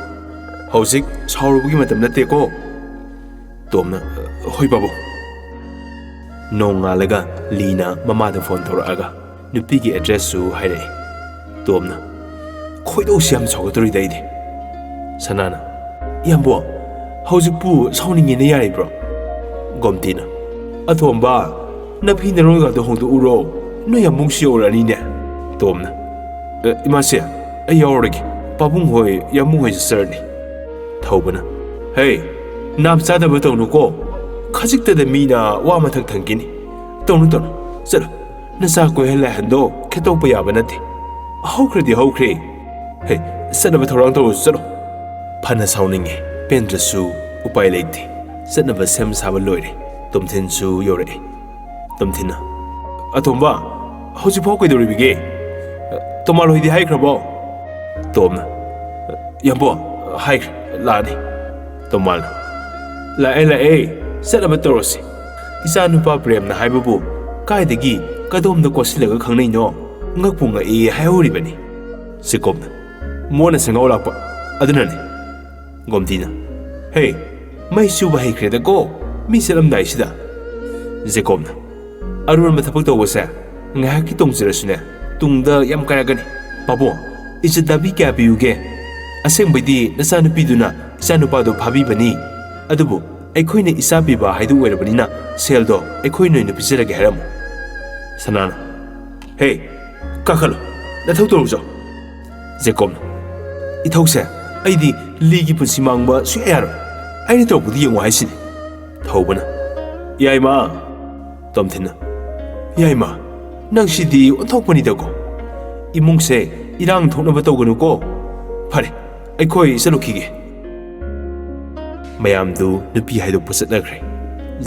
ꯍꯧꯖꯤꯛ ꯁꯥꯎꯔꯨꯕꯒꯤ ꯃꯇꯝ ꯅꯠꯇꯦꯀꯣ꯫ ꯇꯣꯝꯅ, ꯍꯣꯏ ꯄꯥꯕꯨꯡ꯫ ꯅꯣꯡꯉꯥꯜꯂꯒ ꯂꯤꯅ ꯃꯃꯥꯗ ꯐꯣꯟ ꯇꯧꯔꯛꯑꯒ ꯅꯨꯄꯤꯒꯤ ꯑꯦꯗ꯭ꯔꯦꯁꯁꯨ ꯍꯥꯏꯔꯛꯏ꯫ ꯇꯣꯝꯅ, ꯈꯣꯏꯗꯧꯁꯤ ꯌꯥꯝ ꯁꯥꯎꯒꯠꯇꯧꯔꯤꯗ ꯑꯩꯗꯤ꯫ ꯁꯅꯥꯅ, ꯏꯌꯥꯝꯕꯣ, ꯍꯧꯖꯤꯛꯄꯨ ꯁꯥꯎꯅꯤꯡꯉꯦꯅ ꯌꯥꯔꯤꯕ꯭ꯔꯣ? ꯒꯣꯝꯇꯤꯅ, ꯑꯇꯣꯝꯕ, ꯅꯐꯤ ꯅꯔꯣꯜꯒꯗꯣ ꯍꯣꯡꯗꯣꯛꯎꯔꯣ, ꯅꯣꯏ ꯌꯥꯝꯕꯨꯡꯁꯨ ꯌꯧꯔꯛꯑꯅꯤꯅꯦ꯫ ꯇꯣꯝꯅ, "ꯑꯦ, ꯏꯃꯥꯁꯦ, ꯑꯩ ꯌꯥꯎꯔꯒꯦ, ꯄꯥꯕꯨꯡ ꯍꯣꯏ ꯌꯥꯝꯕꯨꯡ ꯍꯣꯏ ꯆꯠꯆꯔꯅꯤ꯫" ꯊꯧꯕꯅ, ꯍꯦ, ꯅꯥꯞ ꯆꯥꯗꯕ ꯇꯧꯅꯨꯀꯣ, ꯈꯖꯤꯛꯇꯗ ꯃꯤꯅ ꯋꯥ ꯃꯊꯛ ꯊꯪꯈꯤꯅꯤ꯫ ꯇꯧꯅꯨ, ꯇꯧꯅꯨ, ꯆꯠꯂꯣ, ꯅꯆꯥ ꯀꯣꯏꯍꯜ ꯂꯥꯏꯍꯟꯗꯣ ꯈꯦꯠꯇꯣꯛꯄ ꯌꯥꯕ ꯅꯠꯇꯦ꯫ ꯍꯧꯈ꯭ꯔꯗꯤ ꯍꯧꯈ꯭ꯔꯦ꯫ ꯍꯦ, ꯆꯠꯅꯕ ꯊꯧꯔꯥꯡ ꯇꯧꯔꯨꯁꯤ, ꯆꯠꯂꯣ꯫ ꯐꯅ ꯁꯥꯎꯅꯤꯡꯉꯦ, ꯄꯦꯟꯗ꯭ꯔꯁꯨ ꯎꯄꯥꯏ ꯂꯩꯇꯦ꯫ ꯆꯠꯅꯕ ꯁꯦꯝ ꯁꯥꯕ ꯂꯣꯏꯔꯦ꯫ ꯇꯣꯝꯊꯤꯟꯁꯨ ꯌꯧꯔꯛꯑꯦ꯫ ꯇꯣꯝꯊꯤꯟꯅ, "ꯑꯇꯣꯝꯕ, ꯍꯧꯖꯤꯛꯐꯥꯎ ꯀꯩꯗꯧꯔꯤꯕꯒꯦ? ꯇꯣꯃꯥꯜ ꯍꯣꯏꯗꯤ ꯍꯥꯏꯈ꯭ꯔꯕꯣ?" ꯇꯣꯝꯅ, "ꯌꯥꯝꯕꯣ, ꯍꯥꯏꯈ꯭ꯔꯦ, ꯂꯥꯛꯑꯅꯤ꯫" ꯇꯣꯃꯥꯜꯅ, "ꯂꯥꯛꯑꯦ, ꯂꯥꯛꯑꯦ, ꯆꯠꯅꯕ ꯇꯧꯔꯁꯤ꯫ ꯏꯆꯥ ꯅꯨꯄꯥ ꯄ꯭ꯔꯦꯝꯅ ꯍꯥꯏꯕꯕꯨ ꯀꯥꯏꯗꯒꯤ ꯀꯗꯣꯝꯗ ꯀꯣꯠꯁꯤꯜꯂꯒ ꯈꯪꯅꯩꯅꯣ? ꯉꯛꯄꯨ ꯉꯛꯏ ꯍꯥꯏꯍꯧꯔꯤꯕꯅꯤ꯫" ꯖꯦꯀꯣꯕꯅ, "ꯃꯣꯟꯅ ꯁꯦꯡꯒꯥꯎ ꯂꯥꯛꯄ, ꯑꯗꯨꯅꯅꯤ꯫" ꯒꯣꯝꯇꯤꯅ, "ꯍꯦ, ꯃꯩ ꯆꯨꯕ ꯍꯩꯈ꯭ꯔꯦꯗꯀꯣ, ꯃꯤ ꯆꯠꯂꯝꯗꯥꯏꯁꯤꯗ꯫" ꯖꯦꯀꯣꯕꯅ, "ꯑꯔꯨꯔꯝꯕ ꯊꯕꯛ ꯇꯧꯕꯁꯦ ꯉꯥꯏꯍꯥꯛꯀꯤ ꯇꯣꯡꯖꯔꯁꯨꯅꯦ, ꯇꯨꯡꯗ ꯌꯥꯝ ꯀꯥꯏꯔꯛꯀꯅꯤ꯫ ꯄꯥꯕꯨꯡ, ꯏꯖꯠ ꯗꯥꯕꯤ ꯀꯌꯥ ꯄꯤꯌꯨꯒꯦ? ꯑꯁꯦꯡꯕꯩꯗꯤ ꯅꯆꯥꯅꯨꯄꯤꯗꯨꯅ ꯏꯆꯥꯅꯨꯄꯥꯗꯣ ꯐꯥꯕꯤꯕꯅꯤ, ꯑꯗꯨꯕꯨ ꯑꯩꯈꯣꯏꯅ ꯏꯆꯥ ꯄꯤꯕ ꯍꯥꯏꯗꯨ ꯑꯣꯏꯔꯕꯅꯤꯅ ꯁꯦꯜꯗꯣ ꯑꯩꯈꯣꯏꯅ ꯑꯣꯏꯅ ꯄꯤꯖꯔꯒꯦ ꯍꯥꯏꯔꯝꯃꯨ꯫" ꯁꯅꯥꯅ, "ꯍꯦ, ꯀꯥꯈꯠꯂꯣ, ꯅꯊꯧ ꯇꯧꯔꯨꯆꯣ꯫" ꯖꯦꯀꯣꯕꯅ, "ꯏꯊꯧꯁꯦ ꯑꯩꯗꯤ ꯂꯤꯒꯤ ꯄꯨꯟꯁꯤ ꯃꯥꯡꯕ ꯁꯨꯡꯌꯥ ꯌꯥꯔꯣꯏ꯫ ꯑꯩꯅ ꯇꯧꯔꯛꯄꯗꯤ ꯌꯦꯡꯉꯨ ꯍꯥꯏꯁꯤꯅꯤ꯫" ꯊꯧꯕꯅ, "ꯌꯥꯏꯃ!" ꯇꯣꯝꯊꯤꯟꯅ, "ꯌꯥꯏꯃ, "ꯅꯪꯁꯤꯗꯤ ꯑꯣꯟꯊꯣꯛꯄꯅꯤꯗꯀꯣ꯫ ꯏꯃꯨꯡꯁꯦ ꯏꯔꯥꯡ ꯊꯣꯛꯅꯕ ꯇꯧꯒꯅꯨꯀꯣ꯫ ꯐꯔꯦ, ꯑꯩꯈꯣꯏ ꯆꯠꯂꯨꯈꯤꯒꯦ꯫" ꯃꯌꯥꯝꯗꯨ ꯅꯨꯄꯤ ꯍꯥꯏꯗꯣꯛꯄ ꯆꯠꯅꯈ꯭ꯔꯦ꯫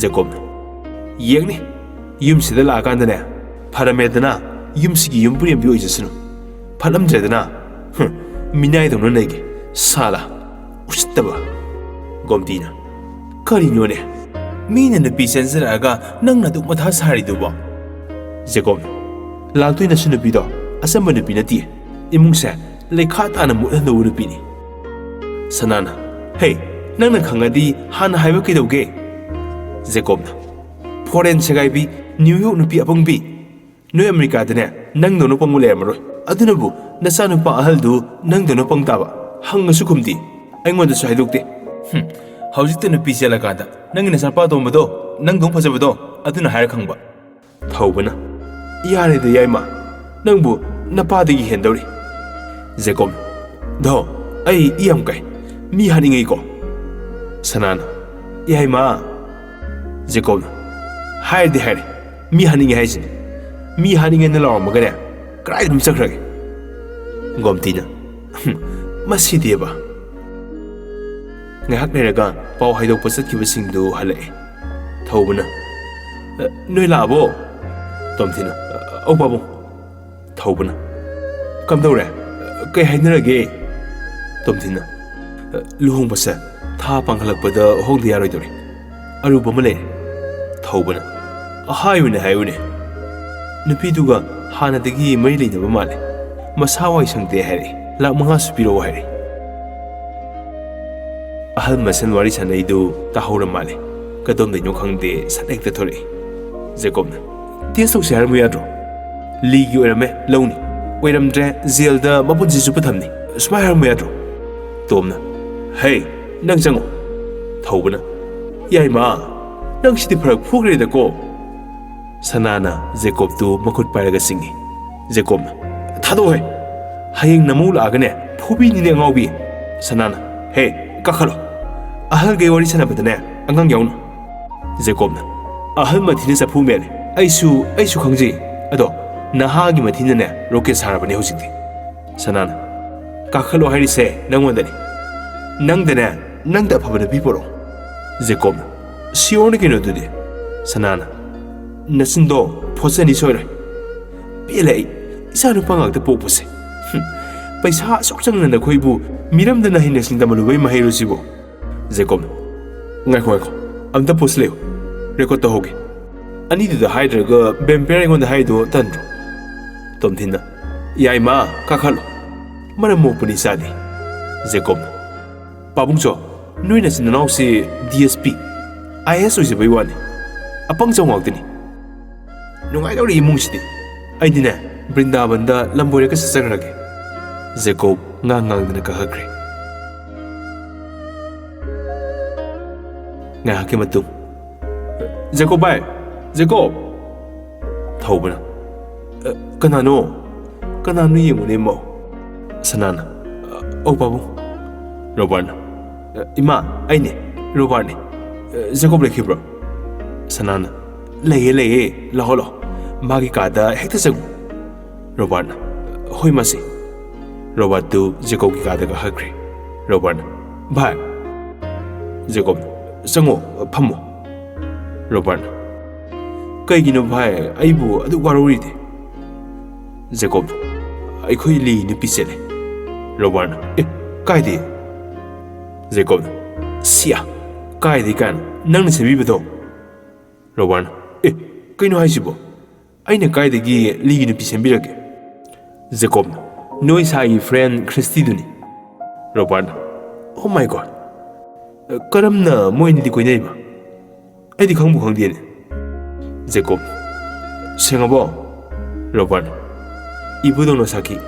ꯖꯦꯀꯣꯕꯅ, "ꯌꯦꯡꯅꯤ, ꯌꯨꯝꯁꯤꯗ ꯂꯥꯛꯑꯀꯥꯟꯗꯅꯦ, ꯐꯔꯝꯃꯦꯗꯅ ꯌꯨꯝꯁꯤꯒꯤ ꯌꯨꯝꯕꯨꯔꯦꯝꯕꯤ ꯑꯣꯏꯖꯁꯅꯨ, ꯐꯠꯂꯝꯗ꯭ꯔꯦꯗꯅ, ꯍꯨꯝ, ꯃꯤꯅꯥꯏꯗꯧꯅ ꯂꯩꯒꯦ, ꯁꯥꯂꯥ, ꯎꯁꯤꯠꯇꯕ꯫" ꯒꯣꯝꯇꯤꯅ, "ꯀꯔꯤꯅꯣꯅꯦ, ꯃꯤꯅ ꯅꯨꯄꯤ ꯆꯦꯟꯖꯔꯛꯑꯒ ꯅꯪꯅ ꯑꯗꯨꯛ ꯃꯊꯥ ꯁꯥꯔꯤꯗꯨꯕꯣ?" ꯖꯦꯀꯣꯕꯅ, "ꯂꯥꯛꯇꯣꯏꯅꯁꯨ ꯅꯨꯄꯤꯗꯣ ꯑꯆꯝꯕ ꯅꯨꯄꯤ ꯅꯠꯇꯦ, ꯏꯃꯨꯡꯁꯦ ꯂꯩꯈꯥ ꯇꯥꯅ ꯃꯨꯠꯍꯟꯗꯧꯕ ꯅꯨꯄꯤꯅꯤ꯫" ꯁꯅꯥꯅ, "ꯍꯦ, ꯅꯪꯅ ꯈꯪꯉꯗꯤ ꯍꯥꯟꯅ ꯍꯥꯏꯕ ꯀꯩꯗꯧꯒꯦ?" ꯖꯦꯀꯣꯕꯅ, "ꯐꯣꯔꯦꯟ ꯁꯦꯒꯥꯏꯕꯤ, ꯅ꯭ꯌꯨ ꯌꯣꯔꯛ ꯅꯨꯄꯤ ꯑꯄꯪꯕꯤ, ꯅꯣꯏ ꯑꯃꯦꯔꯤꯀꯥꯗꯅꯦ ꯅꯪꯗꯧꯅ ꯄꯪꯕ ꯂꯩꯔꯝꯃꯔꯣꯏ꯫ ꯑꯗꯨꯅꯕꯨ ꯅꯆꯥꯅꯨꯄꯥ ꯑꯍꯜꯗꯨ ꯅꯪꯗꯧꯅ ꯄꯪ ꯇꯥꯕ꯫ ꯍꯪꯉꯁꯨ ꯈꯨꯝꯗꯦ, ꯑꯩꯉꯣꯟꯗꯁꯨ ꯍꯥꯏꯗꯣꯛꯇꯦ꯫ ꯍꯨꯝ, ꯍꯧꯖꯤꯛꯇ ꯅꯨꯄꯤ ꯆꯦꯜꯂꯀꯥꯟꯗ ꯅꯪꯒꯤ ꯅꯆꯥꯅꯨꯄꯥ ꯑꯇꯣꯝꯕꯗꯣ ꯅꯪꯗꯧꯅ ꯐꯖꯕꯗꯣ ꯑꯗꯨꯅ ꯍꯥꯏꯔ ꯈꯪꯕ꯫" ꯊꯧꯕꯅ, "ꯌꯥꯔꯦꯗ ꯌꯥꯏꯃ, ꯅꯪꯕꯨ ꯅꯄꯥꯗꯒꯤ ꯍꯦꯟꯗꯧꯔꯤ꯫" ꯖꯦꯀꯣꯕꯅ, "ꯙꯣ, ꯑꯩ ꯏ ꯌꯥꯝ ꯀꯥꯏ, ꯃꯤ ꯍꯥꯠꯅꯤꯡꯉꯤꯀꯣ꯫" ꯁꯅꯥꯅ, "ꯌꯥꯏꯃ꯫" ꯖꯦꯀꯣꯕꯅ, "ꯍꯥꯏꯔꯗꯤ ꯍꯥꯏꯔꯦ, ꯃꯤ ꯍꯥꯠꯅꯤꯡꯉꯦ ꯍꯥꯏꯁꯤꯅꯤ꯫ ꯃꯤ ꯍꯥꯠꯅꯤꯡꯉꯦꯅ ꯂꯥꯎꯔꯝꯃꯒꯅꯦ, ꯀꯗꯥꯏꯗꯅꯣꯝ ꯆꯠꯈ꯭ꯔꯒꯦ꯫" ꯒꯣꯝꯇꯤꯅ, "ꯍꯨꯝ, ꯃꯁꯤꯗꯤꯕ꯫" ꯉꯥꯏꯍꯥꯛ ꯂꯩꯔꯒ ꯄꯥꯎ ꯍꯥꯏꯗꯣꯛꯄ ꯆꯠꯈꯤꯕꯁꯤꯡꯗꯨ ꯍꯜꯂꯛꯑꯦ꯫ ꯊꯧꯕꯅ, "ꯑ, ꯅꯣꯏ ꯂꯥꯛꯑꯕꯣ?" ꯇꯣꯝꯊꯤꯅ, "ꯑꯧ ꯄꯥꯕꯨꯡ꯫" ꯊꯧꯕꯅ, "ꯀꯝꯗꯧꯔꯦ? ꯀꯩ ꯍꯥꯏꯅꯔꯒꯦ?" ꯇꯣꯝꯊꯤꯅ, "ꯂꯨꯍꯣꯡꯕꯁꯦ ꯊꯥ ꯄꯥꯡꯈꯠꯂꯛꯄꯗ ꯍꯣꯡꯗ ꯌꯥꯔꯣꯏꯗꯧꯔꯤ꯫ ꯑꯔꯨꯕ ꯑꯃ ꯂꯩꯔꯦ꯫" ꯊꯧꯕꯅ, "ꯍꯥꯏꯌꯨꯅꯦ, ꯍꯥꯏꯌꯨꯅꯦ꯫" "ꯅꯨꯄꯤꯗꯨꯒ ꯍꯥꯟꯅꯗꯒꯤ ꯃꯔꯤ ꯂꯩꯅꯕ ꯃꯥꯜꯂꯦ꯫ ꯃꯁꯥ ꯋꯥꯏ ꯁꯪꯗꯦ ꯍꯥꯏꯔꯛꯑꯦ꯫ ꯂꯥꯛ ꯃꯉꯥꯁꯨ ꯄꯤꯔꯛꯑꯣ ꯍꯥꯏꯔꯛꯑꯦ꯫" ꯑꯍꯜ ꯃꯁꯦꯜ ꯋꯥꯔꯤ ꯁꯥꯟꯅꯩꯗꯨ ꯇꯥꯍꯧꯔ ꯃꯥꯜꯂꯦ꯫ ꯀꯗꯣꯝꯗꯩꯅꯣ ꯈꯪꯗꯦ, ꯁꯠ ꯍꯦꯛꯇ ꯊꯣꯔꯛꯏ꯫ ꯖꯦꯀꯣꯕꯅ, "ꯇꯦꯁ ꯇꯧꯁꯦ ꯍꯥꯏꯔꯝꯃꯨ ꯌꯥꯗ꯭ꯔꯣ? ꯂꯤꯒꯤ ꯑꯣꯏꯔꯝꯃꯦ, ꯂꯧꯅꯤ꯫ ꯑꯣꯏꯔꯝꯗ꯭ꯔꯦ, ꯖꯦꯜꯗ ꯃꯄꯨꯟꯁꯤ ꯆꯨꯞꯄ ꯊꯝꯅꯤ꯫ ꯁꯨꯃꯥꯏ ꯍꯥꯏꯔꯝꯃꯨ ꯌꯥꯗ꯭ꯔꯣ?" ꯇꯣꯝꯅ, "ꯍꯦ, ꯅꯪ ꯆꯪꯉꯣ꯫" ꯊꯧꯕꯅ, "ꯌꯥꯏꯃ, ꯅꯪ ꯁꯤꯗꯤ ꯐꯔꯛ ꯐꯨꯈ꯭ꯔꯦꯗꯀꯣ꯫" ꯁꯅꯥꯅ ꯖꯦꯀꯣꯕꯇꯨ ꯃꯈꯨꯠ ꯄꯥꯏꯔꯒ ꯆꯤꯡꯏ꯫ ꯖꯦꯀꯣꯕꯅ, "ꯊꯥꯗꯣꯛꯑꯣꯍꯦ! ꯍꯌꯦꯡ ꯅꯃꯧ ꯂꯥꯛꯑꯒꯅꯦ, ꯐꯨꯕꯤꯅꯤꯅꯦ ꯑꯉꯥꯎꯕꯤ!" ꯁꯅꯥꯅ, "ꯍꯦ, ꯀꯥꯈꯠꯂꯣ! ꯑꯍꯜꯒꯩ ꯋꯥꯔꯤ ꯁꯥꯟꯅꯕꯗꯅꯦ, ꯑꯉꯥꯡ ꯌꯥꯎꯅꯨ!" ꯖꯦꯀꯣꯕꯅ, "ꯑꯍꯜ ꯃꯊꯤꯅ ꯆꯐꯨ ꯃꯦꯠꯂꯦ꯫ ꯑꯩꯁꯨ, ꯑꯩꯁꯨ ꯈꯪꯖꯩ꯫ ꯑꯗꯣ ꯅꯍꯥꯒꯤ ꯃꯊꯤꯅꯅꯦ ꯔꯣꯀꯦꯠ ꯁꯥꯔꯕꯅꯦ ꯍꯧꯖꯤꯛꯇꯤ꯫ ꯁꯅꯥꯅ, ꯀꯥꯈꯠꯂꯣ ꯍꯥꯏꯔꯤꯁꯦ ꯅꯪꯉꯣꯟꯗꯅꯤ꯫ ꯅꯪꯗꯅꯦ, ꯅꯪꯗ ꯑꯐꯕ ꯅꯨꯄꯤ ꯄꯣꯔꯛꯑꯣ꯫ ꯖꯦꯀꯣꯕꯅ, ꯁꯤꯌꯣꯔꯅꯤ ꯀꯩꯅꯣ ꯑꯗꯨꯗꯤ꯫ ꯁꯅꯥꯅ, ꯅꯆꯤꯟꯗꯣ ꯐꯣꯠꯆꯅꯤ ꯁꯣꯏꯔꯣꯏ꯫ ꯄꯦꯜꯂꯦ ꯑꯩ, ꯏꯆꯥ ꯅꯨꯄꯥ ꯉꯥꯛꯇ ꯄꯣꯛꯄꯁꯦ꯫ ꯍꯨꯝ, ꯄꯩꯁꯥ ꯑꯁꯨꯛ ꯆꯪꯅ ꯅꯈꯣꯏꯕꯨ ꯃꯤꯔꯝꯗ ꯅꯍꯩ ꯅꯁꯤꯡ ꯇꯝꯍꯜꯂꯨꯕꯩ ꯃꯍꯩꯔꯣꯁꯤꯕꯨ꯫ ꯖꯦꯀꯣꯕꯅ, ꯉꯥꯏꯈꯣ, ꯉꯥꯏꯈꯣ, ꯑꯝꯇ ꯄꯣꯁ ꯂꯩꯌꯨ, ꯔꯦꯀꯣꯔꯗ ꯇꯧꯍꯧꯒꯦ꯫ ꯑꯅꯤꯗꯨꯗ ꯍꯥꯏꯗ꯭ꯔꯒ ꯕꯦꯝꯄꯤꯌꯔ ꯑꯩꯉꯣꯟꯗ ꯍꯥꯏꯗꯣ ꯇꯟꯗ꯭ꯔꯣ? ꯇꯣꯝꯊꯤꯟꯅ, ꯌꯥꯏ ꯃꯥ, ꯀꯥꯈꯠꯂꯣ꯫ ꯃꯔꯝ ꯃꯣꯛꯄꯅꯤ ꯏꯆꯥꯗꯤ꯫ ꯖꯦꯀꯣꯕꯅ, ꯄꯥꯕꯨꯡꯆꯣ, ꯅꯣꯏ ꯅꯆꯤꯟ ꯅꯅꯥꯎꯁꯤ D S P, I A S ꯑꯣꯏꯖꯕꯩ ꯋꯥꯅꯤ꯫ ꯑꯄꯪ ꯆꯥꯎ ꯉꯥꯛꯇꯅꯤ꯫ ꯅꯨꯡꯉꯥꯏꯗꯧꯔꯤ ꯏꯃꯨꯡꯁꯤꯗꯤ꯫ ꯑꯩꯗꯤꯅꯦ, ꯕ꯭ꯔꯤꯟꯗꯥꯕꯟꯗ ꯂꯝꯕꯣꯏꯔꯒ ꯆꯠꯆꯈ꯭ꯔꯒꯦ꯫ ꯖꯦꯀꯣꯕ ꯉꯥꯡ ꯉꯥꯡꯗꯅ ꯀꯥꯈꯠꯈ꯭ꯔꯦ꯫ ꯉꯥꯏꯍꯥꯛꯀꯤ ꯃꯇꯨꯡ, ꯖꯦꯀꯣꯕ ꯚꯥꯏ, ꯖꯦꯀꯣꯕ! ꯊꯧꯕꯅ, "ꯑ, ꯀꯅꯥꯅꯣ? ꯀꯅꯥꯅꯣ ꯌꯦꯡꯉꯨꯅꯦ, ꯏꯃꯥꯎ?" ꯁꯅꯥꯅ, "ꯑ, ꯑꯧ, ꯄꯥꯕꯨꯡ꯫" ꯔꯣꯕꯥꯔꯠꯅ, "ꯑ, ꯏꯃꯥ, ꯑꯩꯅꯦ, ꯔꯣꯕꯥꯔꯠꯅꯦ꯫ ꯑ, ꯖꯦꯀꯣꯕ ꯂꯩꯈꯤꯕ꯭ꯔꯣ?" ꯁꯅꯥꯅ, "ꯂꯩꯌꯦ, ꯂꯩꯌꯦ, ꯂꯥꯛꯑꯣ, ꯂꯥꯛꯑꯣ꯫ ꯃꯥꯒꯤ ꯀꯥꯗ ꯍꯦꯛꯇ ꯆꯪꯉꯨ꯫" ꯔꯣꯕꯥꯔꯠꯅ, "ꯍꯣꯏ, ꯃꯥꯁꯤ꯫" ꯔꯣꯕꯥꯔꯠꯇꯨ ꯖꯦꯀꯣꯕꯀꯤ ꯀꯥꯗ ꯀꯥꯈꯠꯈ꯭ꯔꯦ꯫ ꯔꯣꯕꯥꯔꯠꯅ, "ꯚꯥꯏ꯫" ꯖꯦꯀꯣꯕꯅ, "ꯆꯪꯉꯣ, ꯐꯝꯃꯣ꯫" ꯔꯣꯕꯥꯔꯠꯅ, "ꯀꯩꯒꯤꯅꯣ ꯚꯥꯏ, ꯑꯩꯕꯨ ꯑꯗꯨꯛ ꯋꯥꯔꯧꯔꯤꯗꯤ?" ꯖꯦꯀꯣꯕꯅ, "ꯑꯩꯈꯣꯏ ꯂꯤ ꯅꯨꯄꯤ ꯆꯦꯜꯂꯦ꯫" ꯔꯣꯕꯥꯔꯠꯅ, "ꯑꯦ, ꯀꯥꯏꯗꯩ?" ꯖꯦꯀꯣꯕꯅ, "ꯁꯤꯌꯥ, ꯀꯥꯏꯗꯩ ꯀꯥꯏꯅꯣ? ꯅꯪꯅ ꯁꯦꯝꯕꯤꯕꯗꯣ?" ꯔꯣꯕꯥꯔꯠꯅ, "ꯑꯦ, ꯀꯩꯅꯣ ꯍꯥꯏꯁꯤꯕꯣ? ꯑꯩꯅ ꯀꯥꯏꯗꯒꯤ ꯂꯤꯒꯤ ꯅꯨꯄꯤ ꯁꯦꯝꯕꯤꯔꯛꯀꯦ?" ꯖꯦꯀꯣꯕꯅ, "ꯅꯣꯏ ꯁꯥꯏꯒꯤ ꯐ꯭ꯔꯦꯟ ꯈ꯭ꯔꯤꯁꯇꯤꯗꯨꯅꯤ꯫" ꯔꯣꯕꯥꯔꯠꯅ, "Oh my God! ꯀꯔꯝꯅ ꯃꯣꯏ ꯑꯅꯤꯗꯤ ꯀꯣꯏꯅꯔꯤꯕ? ꯑꯩꯗꯤ ꯈꯪꯕꯨ ꯈꯪꯗꯦꯅꯦ꯫" ꯖꯦꯀꯣꯕ, "ꯁꯦꯡꯉꯕꯣ?" ꯔꯣꯕꯥꯔꯠꯅ, "ꯏꯕꯨꯗꯧꯅ ꯁꯥꯈꯤ,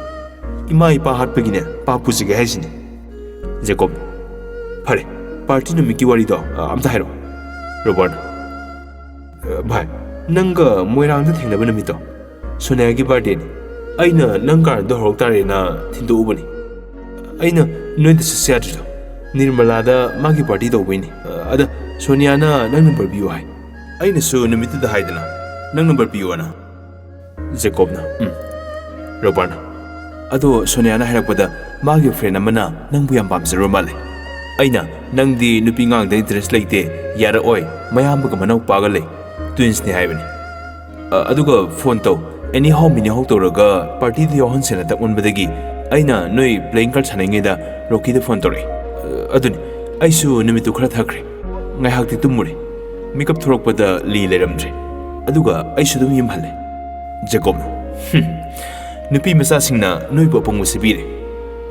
ꯏꯃꯥ ꯏꯄꯥ ꯍꯥꯠꯄꯒꯤꯅꯦ ꯄꯥꯞ ꯄꯨꯖꯒꯦ ꯍꯥꯏꯁꯤꯅꯦ꯫" ꯖꯦꯀꯣꯕ, "ꯐꯔꯦ, ꯄꯥꯔꯇꯤ ꯅꯨꯃꯤꯠꯀꯤ ꯋꯥꯔꯤꯗꯣ, ꯑ, ꯑꯝꯇ ꯍꯥꯏꯔꯛꯑꯣ꯫" ꯔꯣꯕꯥꯔꯠꯅ, "ꯑ, ꯚꯥꯏ, ꯅꯪꯒ ꯃꯣꯏꯔꯥꯡꯗ ꯊꯦꯡꯅꯕ ꯅꯨꯃꯤꯠꯇꯣ, ꯁꯣꯅꯤꯌꯥꯒꯤ ꯕꯥꯔꯗꯦꯅꯤ꯫ ꯑꯩꯅ ꯅꯪ ꯀꯥꯔꯟꯗꯣ ꯍꯧꯔꯛ ꯇꯥꯔꯦꯅ ꯊꯤꯟꯗꯣꯛꯎꯕꯅꯤ꯫ ꯑꯩꯅ ꯅꯣꯏꯗ ꯆꯠꯁꯦ ꯌꯥꯗ꯭ꯔꯤꯗꯣ, ꯅꯤꯔꯃꯂꯥꯗ ꯃꯥꯒꯤ ꯄꯥꯔꯇꯤ ꯇꯧꯕꯩꯅꯤ꯫ ꯑ, ꯑꯗ ꯁꯣꯅꯤꯌꯥꯅ ꯅꯪ ꯅꯝꯕꯔ ꯄꯤꯌꯨ ꯍꯥꯏ꯫ ꯑꯩꯅꯁꯨ ꯅꯨꯃꯤꯠꯇꯨꯗ ꯍꯥꯏꯗꯅ, ꯅꯪ ꯅꯝꯕꯔ ꯄꯤꯌꯣꯅ꯫" ꯖꯦꯀꯣꯕꯅ, "ꯎꯝ, ꯔꯣꯕꯥꯔꯠꯅ, ꯑꯗꯣ ꯁꯣꯅꯤꯌꯥꯅ ꯍꯥꯏꯔꯛꯄꯗ ꯃꯥꯒꯤ ꯐ꯭ꯔꯦꯟ ꯑꯃꯅ ꯅꯪꯕꯨ ꯌꯥꯝ ꯄꯥꯝꯖꯔꯨꯔ ꯃꯥꯜꯂꯦ꯫ ꯑꯩꯅ ꯅꯪꯗꯤ ꯅꯨꯄꯤ ꯉꯥꯡꯗ ꯏꯟꯇꯔꯦꯁ ꯂꯩꯇꯦ, ꯌꯥꯔꯛꯑꯣꯏ, ꯃꯌꯥꯝꯕꯒ ꯃꯅꯥꯎꯄꯥꯒ ꯂꯩ, ꯇ꯭ꯋꯤꯟꯁꯅꯤ ꯍꯥꯏꯕꯅꯤ꯫ ꯑ, ꯑꯗꯨꯒ ꯐꯣꯟ ꯇꯧ, ꯑꯦꯅꯤ ꯍꯥꯎ ꯃꯤꯅꯤ ꯍꯥꯎ ꯇꯧꯔꯒ ꯄꯥꯔꯇꯤꯗ ꯌꯥꯎꯍꯟꯁꯦꯅ ꯇꯛꯃꯟꯕꯗꯒꯤ ꯑꯩꯅ ꯅꯣꯏ ꯄ꯭ꯂꯦꯌꯤꯡ ꯀꯥꯔꯗ ꯁꯥꯟꯅꯔꯤꯉꯩꯗ ꯔꯣꯀꯤꯗ ꯐꯣꯟ ꯇꯧꯔꯛꯏ꯫ ꯑ, ꯑꯗꯨꯅꯤ, ꯑꯩꯁꯨ ꯅꯨꯃꯤꯠꯇꯨ ꯈꯔ ꯊꯛꯈ꯭ꯔꯦ꯫ ꯉꯥꯏꯍꯥꯛꯇꯤ ꯇꯨꯝꯃꯨꯔꯦ꯫ ꯃꯤꯀꯞ ꯊꯣꯔꯛꯄꯗ ꯂꯤ ꯂꯩꯔꯝꯗ꯭ꯔꯦ꯫ ꯑꯗꯨꯒ ꯑꯩꯁꯨ ꯑꯗꯨꯝ ꯌꯨꯝ ꯍꯜꯂꯦ꯫" ꯖꯦꯀꯣꯕꯅ, "ꯍꯨꯝ, ꯅꯨꯄꯤ ꯃꯆꯥꯁꯤꯡꯅ ꯅꯣꯏꯕꯨ ꯑꯄꯪꯕ ꯁꯤꯕꯤꯔꯦ꯫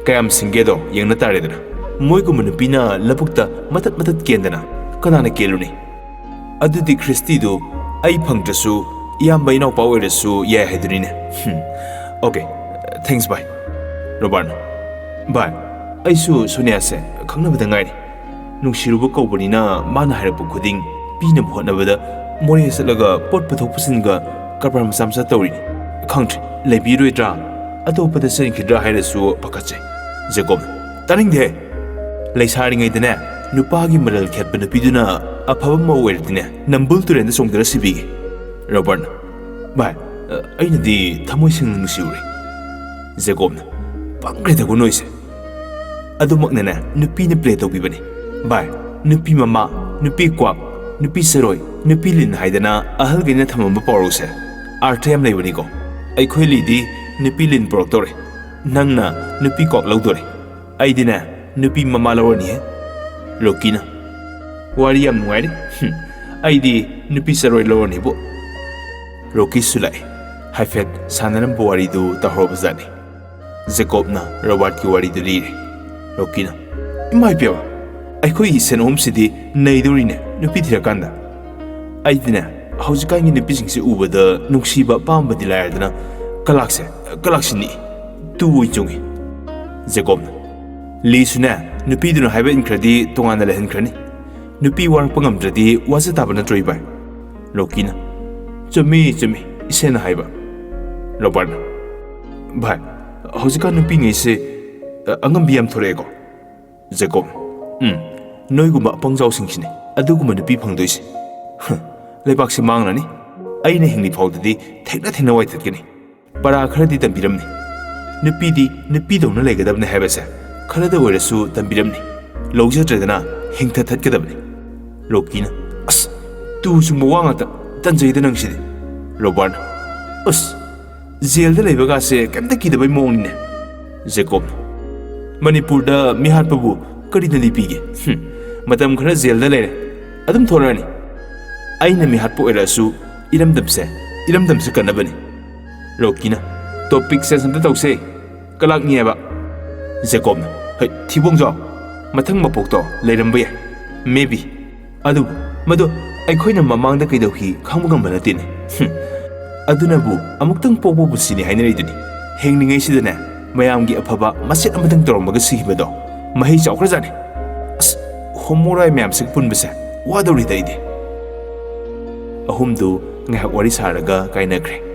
ꯀꯌꯥꯝ ꯁꯤꯡꯒꯦꯗꯣ ꯌꯦꯡꯅ ꯇꯥꯔꯦꯗꯅ꯫ ꯃꯣꯏꯒꯨꯝꯕ ꯅꯨꯄꯤꯅ ꯂꯧꯕꯨꯛꯇ ꯃꯇꯠ ꯃꯇꯠ ꯀꯦꯟꯗꯅ ꯀꯅꯥꯅ ꯀꯦꯜꯂꯨꯅꯤ? ꯑꯗꯨꯗꯤ ꯈ꯭ꯔꯤꯁꯇꯤꯗꯨ ꯑꯩ ꯐꯪꯗ꯭ꯔꯁꯨ ꯏꯌꯥꯝꯕ ꯏꯅꯥꯎꯄꯥ ꯑꯣꯏꯔꯁꯨ ꯌꯥꯏ ꯍꯥꯏꯗꯨꯅꯤꯅꯦ꯫ ꯍꯨꯝ, ꯑꯣꯀꯦ, ꯊꯦꯡꯛꯁ, ꯕꯥꯏ꯫" ꯔꯣꯕꯥꯔꯠꯅ, "ꯚꯥꯏ, ꯑꯩꯁꯨ ꯁꯣꯅꯤꯌꯥꯁꯦ ꯈꯪꯅꯕꯗ ꯉꯥꯏꯔꯤ꯫ ꯅꯨꯡꯁꯤꯔꯨꯕ ꯀꯧꯕꯅꯤꯅ ꯃꯥꯅ ꯍꯥꯏꯔꯛꯄ ꯈꯨꯗꯤꯡ ꯄꯤꯅꯕ ꯍꯣꯠꯅꯕꯗ ꯃꯣꯔꯦ ꯆꯠꯂꯒ ꯄꯣꯠ ꯄꯨꯊꯣꯛ ꯄꯨꯁꯤꯟꯒ ꯀꯔꯕꯥꯔ ꯃꯆꯥ ꯃꯆꯥ ꯇꯧꯔꯤꯅꯤ꯫ ꯈꯪꯗ꯭ꯔꯦ, ꯂꯩꯕꯤꯔꯣꯏꯗ꯭ꯔꯥ, ꯑꯇꯣꯞꯄꯗ ꯆꯦꯟꯈꯤꯗ꯭ꯔꯥ ꯍꯥꯏꯔꯁꯨ ꯄꯥꯈꯠꯆꯩ꯫" ꯖꯦꯀꯣꯕ, "ꯇꯥꯅꯤꯡꯗꯦ꯫ ꯂꯩꯁꯥꯔꯤꯉꯩꯗꯅꯦ ꯅꯨꯄꯥꯒꯤ ꯃꯔꯜ ꯈꯦꯠꯄ ꯅꯨꯄꯤꯗꯨꯅ ꯑꯐꯕ ꯃꯧ ꯑꯣꯏꯔꯗꯤꯅꯦ ꯅꯝꯕꯨꯜ ꯇꯨꯔꯦꯟꯗ ꯆꯣꯡꯊꯔ ꯁꯤꯕꯤꯒꯦ꯫" ꯔꯣꯕꯥꯔꯠꯅ, "ꯚꯥꯏ, ꯑꯩꯅꯗꯤ ꯊꯃꯣꯏ ꯁꯦꯡꯅ ꯅꯨꯡꯁꯤꯔꯨꯔꯦ꯫" ꯖꯦꯀꯣꯕꯅ, "ꯄꯪꯈ꯭ꯔꯦꯗꯀꯣ ꯅꯣꯏꯁꯦ꯫ ꯑꯗꯨꯃꯛꯅꯅꯦ ꯅꯨꯄꯤꯅ ꯄ꯭ꯂꯦ ꯇꯧꯕꯤꯕꯅꯤ꯫ ꯚꯥꯏ, ꯅꯨꯄꯤ ꯃꯃꯥ, ꯅꯨꯄꯤ ꯀ꯭ꯋꯥꯛ, ꯅꯨꯄꯤ ꯆꯔꯣꯏ, ꯅꯨꯄꯤ ꯂꯤꯟ ꯍꯥꯏꯗꯅ ꯑꯍꯜꯈꯩꯅ ꯊꯝꯃꯝꯕ ꯄꯥꯎꯔꯧꯁꯦ ꯑꯥꯔꯊ ꯌꯥꯝ ꯂꯩꯕꯅꯤꯀꯣ꯫ ꯑꯩꯈꯣꯏ ꯂꯤꯗꯤ ꯅꯨꯄꯤ ꯂꯤꯟ ꯄꯨꯔꯛꯇꯧꯔꯦ꯫ ꯅꯪꯅ ꯅꯨꯄꯤ ꯀ꯭ꯋꯥꯛ ꯂꯧꯗꯣꯔꯦ꯫ ꯑꯩꯗꯤꯅꯦ ꯅꯨꯄꯤ ꯃꯃꯥ ꯂꯧꯔꯅꯤꯍꯦ꯫" ꯔꯣꯀꯤꯅ, "ꯋꯥꯔꯤ ꯌꯥꯝ ꯅꯨꯡꯉꯥꯏꯔꯤ꯫ ꯍꯨꯝ, ꯑꯩꯗꯤ ꯅꯨꯄꯤ ꯆꯔꯣꯏ ꯂꯧꯔꯅꯤꯕꯨ꯫" ꯔꯣꯀꯤꯁꯨ ꯂꯥꯛꯑꯦ꯫ ꯍꯥꯏꯐꯦꯠ ꯁꯥꯟꯅꯔꯝꯕ ꯋꯥꯔꯤꯗꯨ ꯇꯥꯍꯧꯔꯕꯖꯥꯠꯅꯤ꯫ ꯖꯦꯀꯣꯕꯅ ꯔꯣꯕꯥꯔꯠꯀꯤ ꯋꯥꯔꯤꯗꯨ ꯂꯤꯔꯦ꯫ ꯔꯣꯀꯤꯅ, "ꯏꯃꯥ ꯏꯄꯦꯝꯃ, ꯑꯩꯈꯣꯏ ꯏꯆꯟ ꯑꯍꯨꯝꯁꯤꯗꯤ ꯅꯩꯗꯧꯔꯤꯅꯦ ꯅꯨꯄꯤ ꯊꯤꯔꯀꯥꯟꯗ꯫ ꯑꯩꯗꯤꯅꯦ ꯍꯧꯖꯤꯛꯀꯥꯟꯒꯤ ꯅꯨꯄꯤꯁꯤꯡꯁꯦ ꯎꯕꯗ ꯅꯨꯡꯁꯤꯕ ꯑꯄꯥꯝꯕꯗꯤ ꯂꯥꯏꯔꯗꯅ ꯀꯂꯥꯛꯁꯦ, ꯀꯂꯥꯛꯁꯤ ꯅꯤꯛꯏ, ꯇꯨ ꯑꯣꯏ ꯆꯨꯡꯉꯤ꯫" ꯖꯦꯀꯣꯕꯅ, "ꯂꯤꯁꯨꯅꯦ ꯅꯨꯄꯤꯗꯨꯅ ꯍꯥꯏꯕ ꯏꯟꯈ꯭ꯔꯗꯤ ꯇꯣꯉꯥꯟꯅ ꯂꯩꯍꯟꯈ꯭ꯔꯅꯤ꯫ ꯅꯨꯄꯤ ꯋꯥꯔꯛꯄ ꯉꯝꯗ꯭ꯔꯗꯤ ꯋꯥꯖ ꯇꯥꯕ ꯅꯠꯇ꯭ꯔꯣ ꯏꯕꯥꯏ?" ꯔꯣꯀꯤꯅ, "ꯆꯨꯝꯃꯤ, ꯆꯨꯝꯃꯤ, ꯏꯆꯦꯅ ꯍꯥꯏꯕ꯫" ꯔꯣꯕꯥꯔꯠꯅ, "ꯚꯥꯏ, ꯍꯧꯖꯤꯛꯀꯥꯟ ꯅꯨꯄꯤꯉꯩꯁꯦ, ꯑ, ꯑꯉꯝꯕꯤ ꯌꯥꯝ ꯊꯣꯔꯛꯑꯦꯀꯣ꯫" ꯖꯦꯀꯣꯕ, "ꯎꯝ, ꯅꯣꯏꯒꯨꯝꯕ ꯑꯄꯪꯖꯥꯎꯁꯤꯡꯁꯤꯅꯦ ꯑꯗꯨꯒꯨꯝꯕ ꯅꯨꯄꯤ ꯐꯪꯗꯣꯏꯁꯦ꯫ ꯍ, ꯂꯩꯕꯥꯛꯁꯦ ꯃꯥꯡꯂꯅꯤ꯫" ꯑꯩꯅ ꯍꯤꯡꯂꯤ ꯐꯥꯎꯗꯗꯤ ꯊꯦꯡꯅ ꯊꯦꯡꯅ ꯋꯥꯏꯊꯠꯀꯅꯤ꯫ ꯄꯔꯥ ꯈꯔꯗꯤ ꯇꯝꯕꯤꯔꯝꯅꯤ꯫ ꯅꯨꯄꯤꯗꯤ ꯅꯨꯄꯤꯗꯧꯅ ꯂꯩꯒꯗꯕꯅꯤ ꯍꯥꯏꯕꯁꯦ ꯈꯔꯗ ꯑꯣꯏꯔꯁꯨ ꯇꯝꯕꯤꯔꯝꯅꯤ꯫ ꯂꯧꯖꯗ꯭ꯔꯗꯅ ꯍꯤꯡꯊ ꯊꯠꯀꯗꯕꯅꯤ꯫ ꯔꯣꯀꯤꯅ, "ꯑꯁ, ꯇꯨ ꯆꯨꯡꯕ ꯋꯥ ꯉꯥꯛꯇ, ꯇꯟꯖꯩꯗ ꯅꯪꯁꯤꯗꯤ"꯫ ꯔꯣꯕꯥꯔꯠꯅ, "ꯑꯁ, ꯖꯦꯜꯗ ꯂꯩꯕꯒꯥꯁꯦ ꯀꯩꯝꯇ ꯀꯤꯗꯕꯩ ꯃꯑꯣꯡꯅꯤꯅꯦ"꯫ ꯖꯦꯀꯣꯕꯅ, "ꯃꯅꯤꯄꯨꯔꯗ ꯃꯤꯍꯥꯠꯄꯕꯨ ꯀꯔꯤꯅ ꯂꯤꯄꯤꯒꯦ? ꯍꯨꯝ, ꯃꯇꯝ ꯈꯔ ꯖꯦꯜꯗ ꯂꯩꯔꯦ, ꯑꯗꯨꯝ ꯊꯣꯔꯛꯑꯅꯤ꯫ ꯑꯩꯅ ꯃꯤꯍꯥꯠꯄ ꯑꯣꯏꯔꯛꯑꯁꯨ ꯏꯔꯝꯗꯝꯁꯦ, ꯏꯔꯝꯗꯝꯁꯦ ꯀꯟꯅꯕꯅꯤ"꯫ ꯔꯣꯀꯤꯅ, "ꯇꯣꯄꯤꯛ ꯆꯦꯟꯖ ꯑꯝꯇ ꯇꯧꯁꯦ꯫ ꯀꯂꯥꯛꯅꯤ ꯍꯥꯏꯕ"꯫ ꯖꯦꯀꯣꯕꯅ, "ꯍꯩ, ꯊꯤꯕꯣꯡꯖꯥꯎ, ꯃꯊꯪ ꯃꯄꯣꯛꯇꯣ ꯂꯩꯔꯝꯕ ꯌꯥꯏ꯫ Maybe꯫ ꯑꯗꯨꯕꯨ ꯃꯗꯨ ꯑꯩꯈꯣꯏꯅ ꯃꯃꯥꯡꯗ ꯀꯩꯗꯧꯈꯤ ꯈꯪꯕ ꯉꯝꯕ ꯅꯠꯇꯦꯅꯦ꯫ ꯍꯨꯝ꯫ ꯑꯗꯨꯅꯕꯨ ꯑꯃꯨꯛꯇꯪ ꯄꯣꯛꯄ ꯄꯨꯟꯁꯤꯅꯤ ꯍꯥꯏꯅꯔꯤꯗꯨꯅꯤ꯫ ꯍꯤꯡꯂꯤꯉꯩꯁꯤꯗꯅꯦ ꯃꯌꯥꯝꯒꯤ ꯑꯐꯕ ꯃꯆꯦꯠ ꯑꯃꯇꯪ ꯇꯧꯔꯝꯃꯒ ꯁꯤꯈꯤꯕꯗꯣ ꯃꯍꯩ ꯆꯥꯎꯈ꯭ꯔꯖꯥꯠꯅꯤ꯫ ꯑꯁ, ꯍꯣꯃꯣꯔꯥꯏ ꯃꯌꯥꯝꯁꯤꯒ ꯄꯨꯟꯕꯁꯦ ꯋꯥꯗꯧꯔꯤꯗ ꯑꯩꯗꯤ"꯫ ꯑꯍꯨꯝꯗꯨ ꯉꯥꯏꯍꯥꯛ ꯋꯥꯔꯤ ꯁꯥꯔꯒ ꯀꯥꯏꯅꯈ꯭ꯔꯦ꯫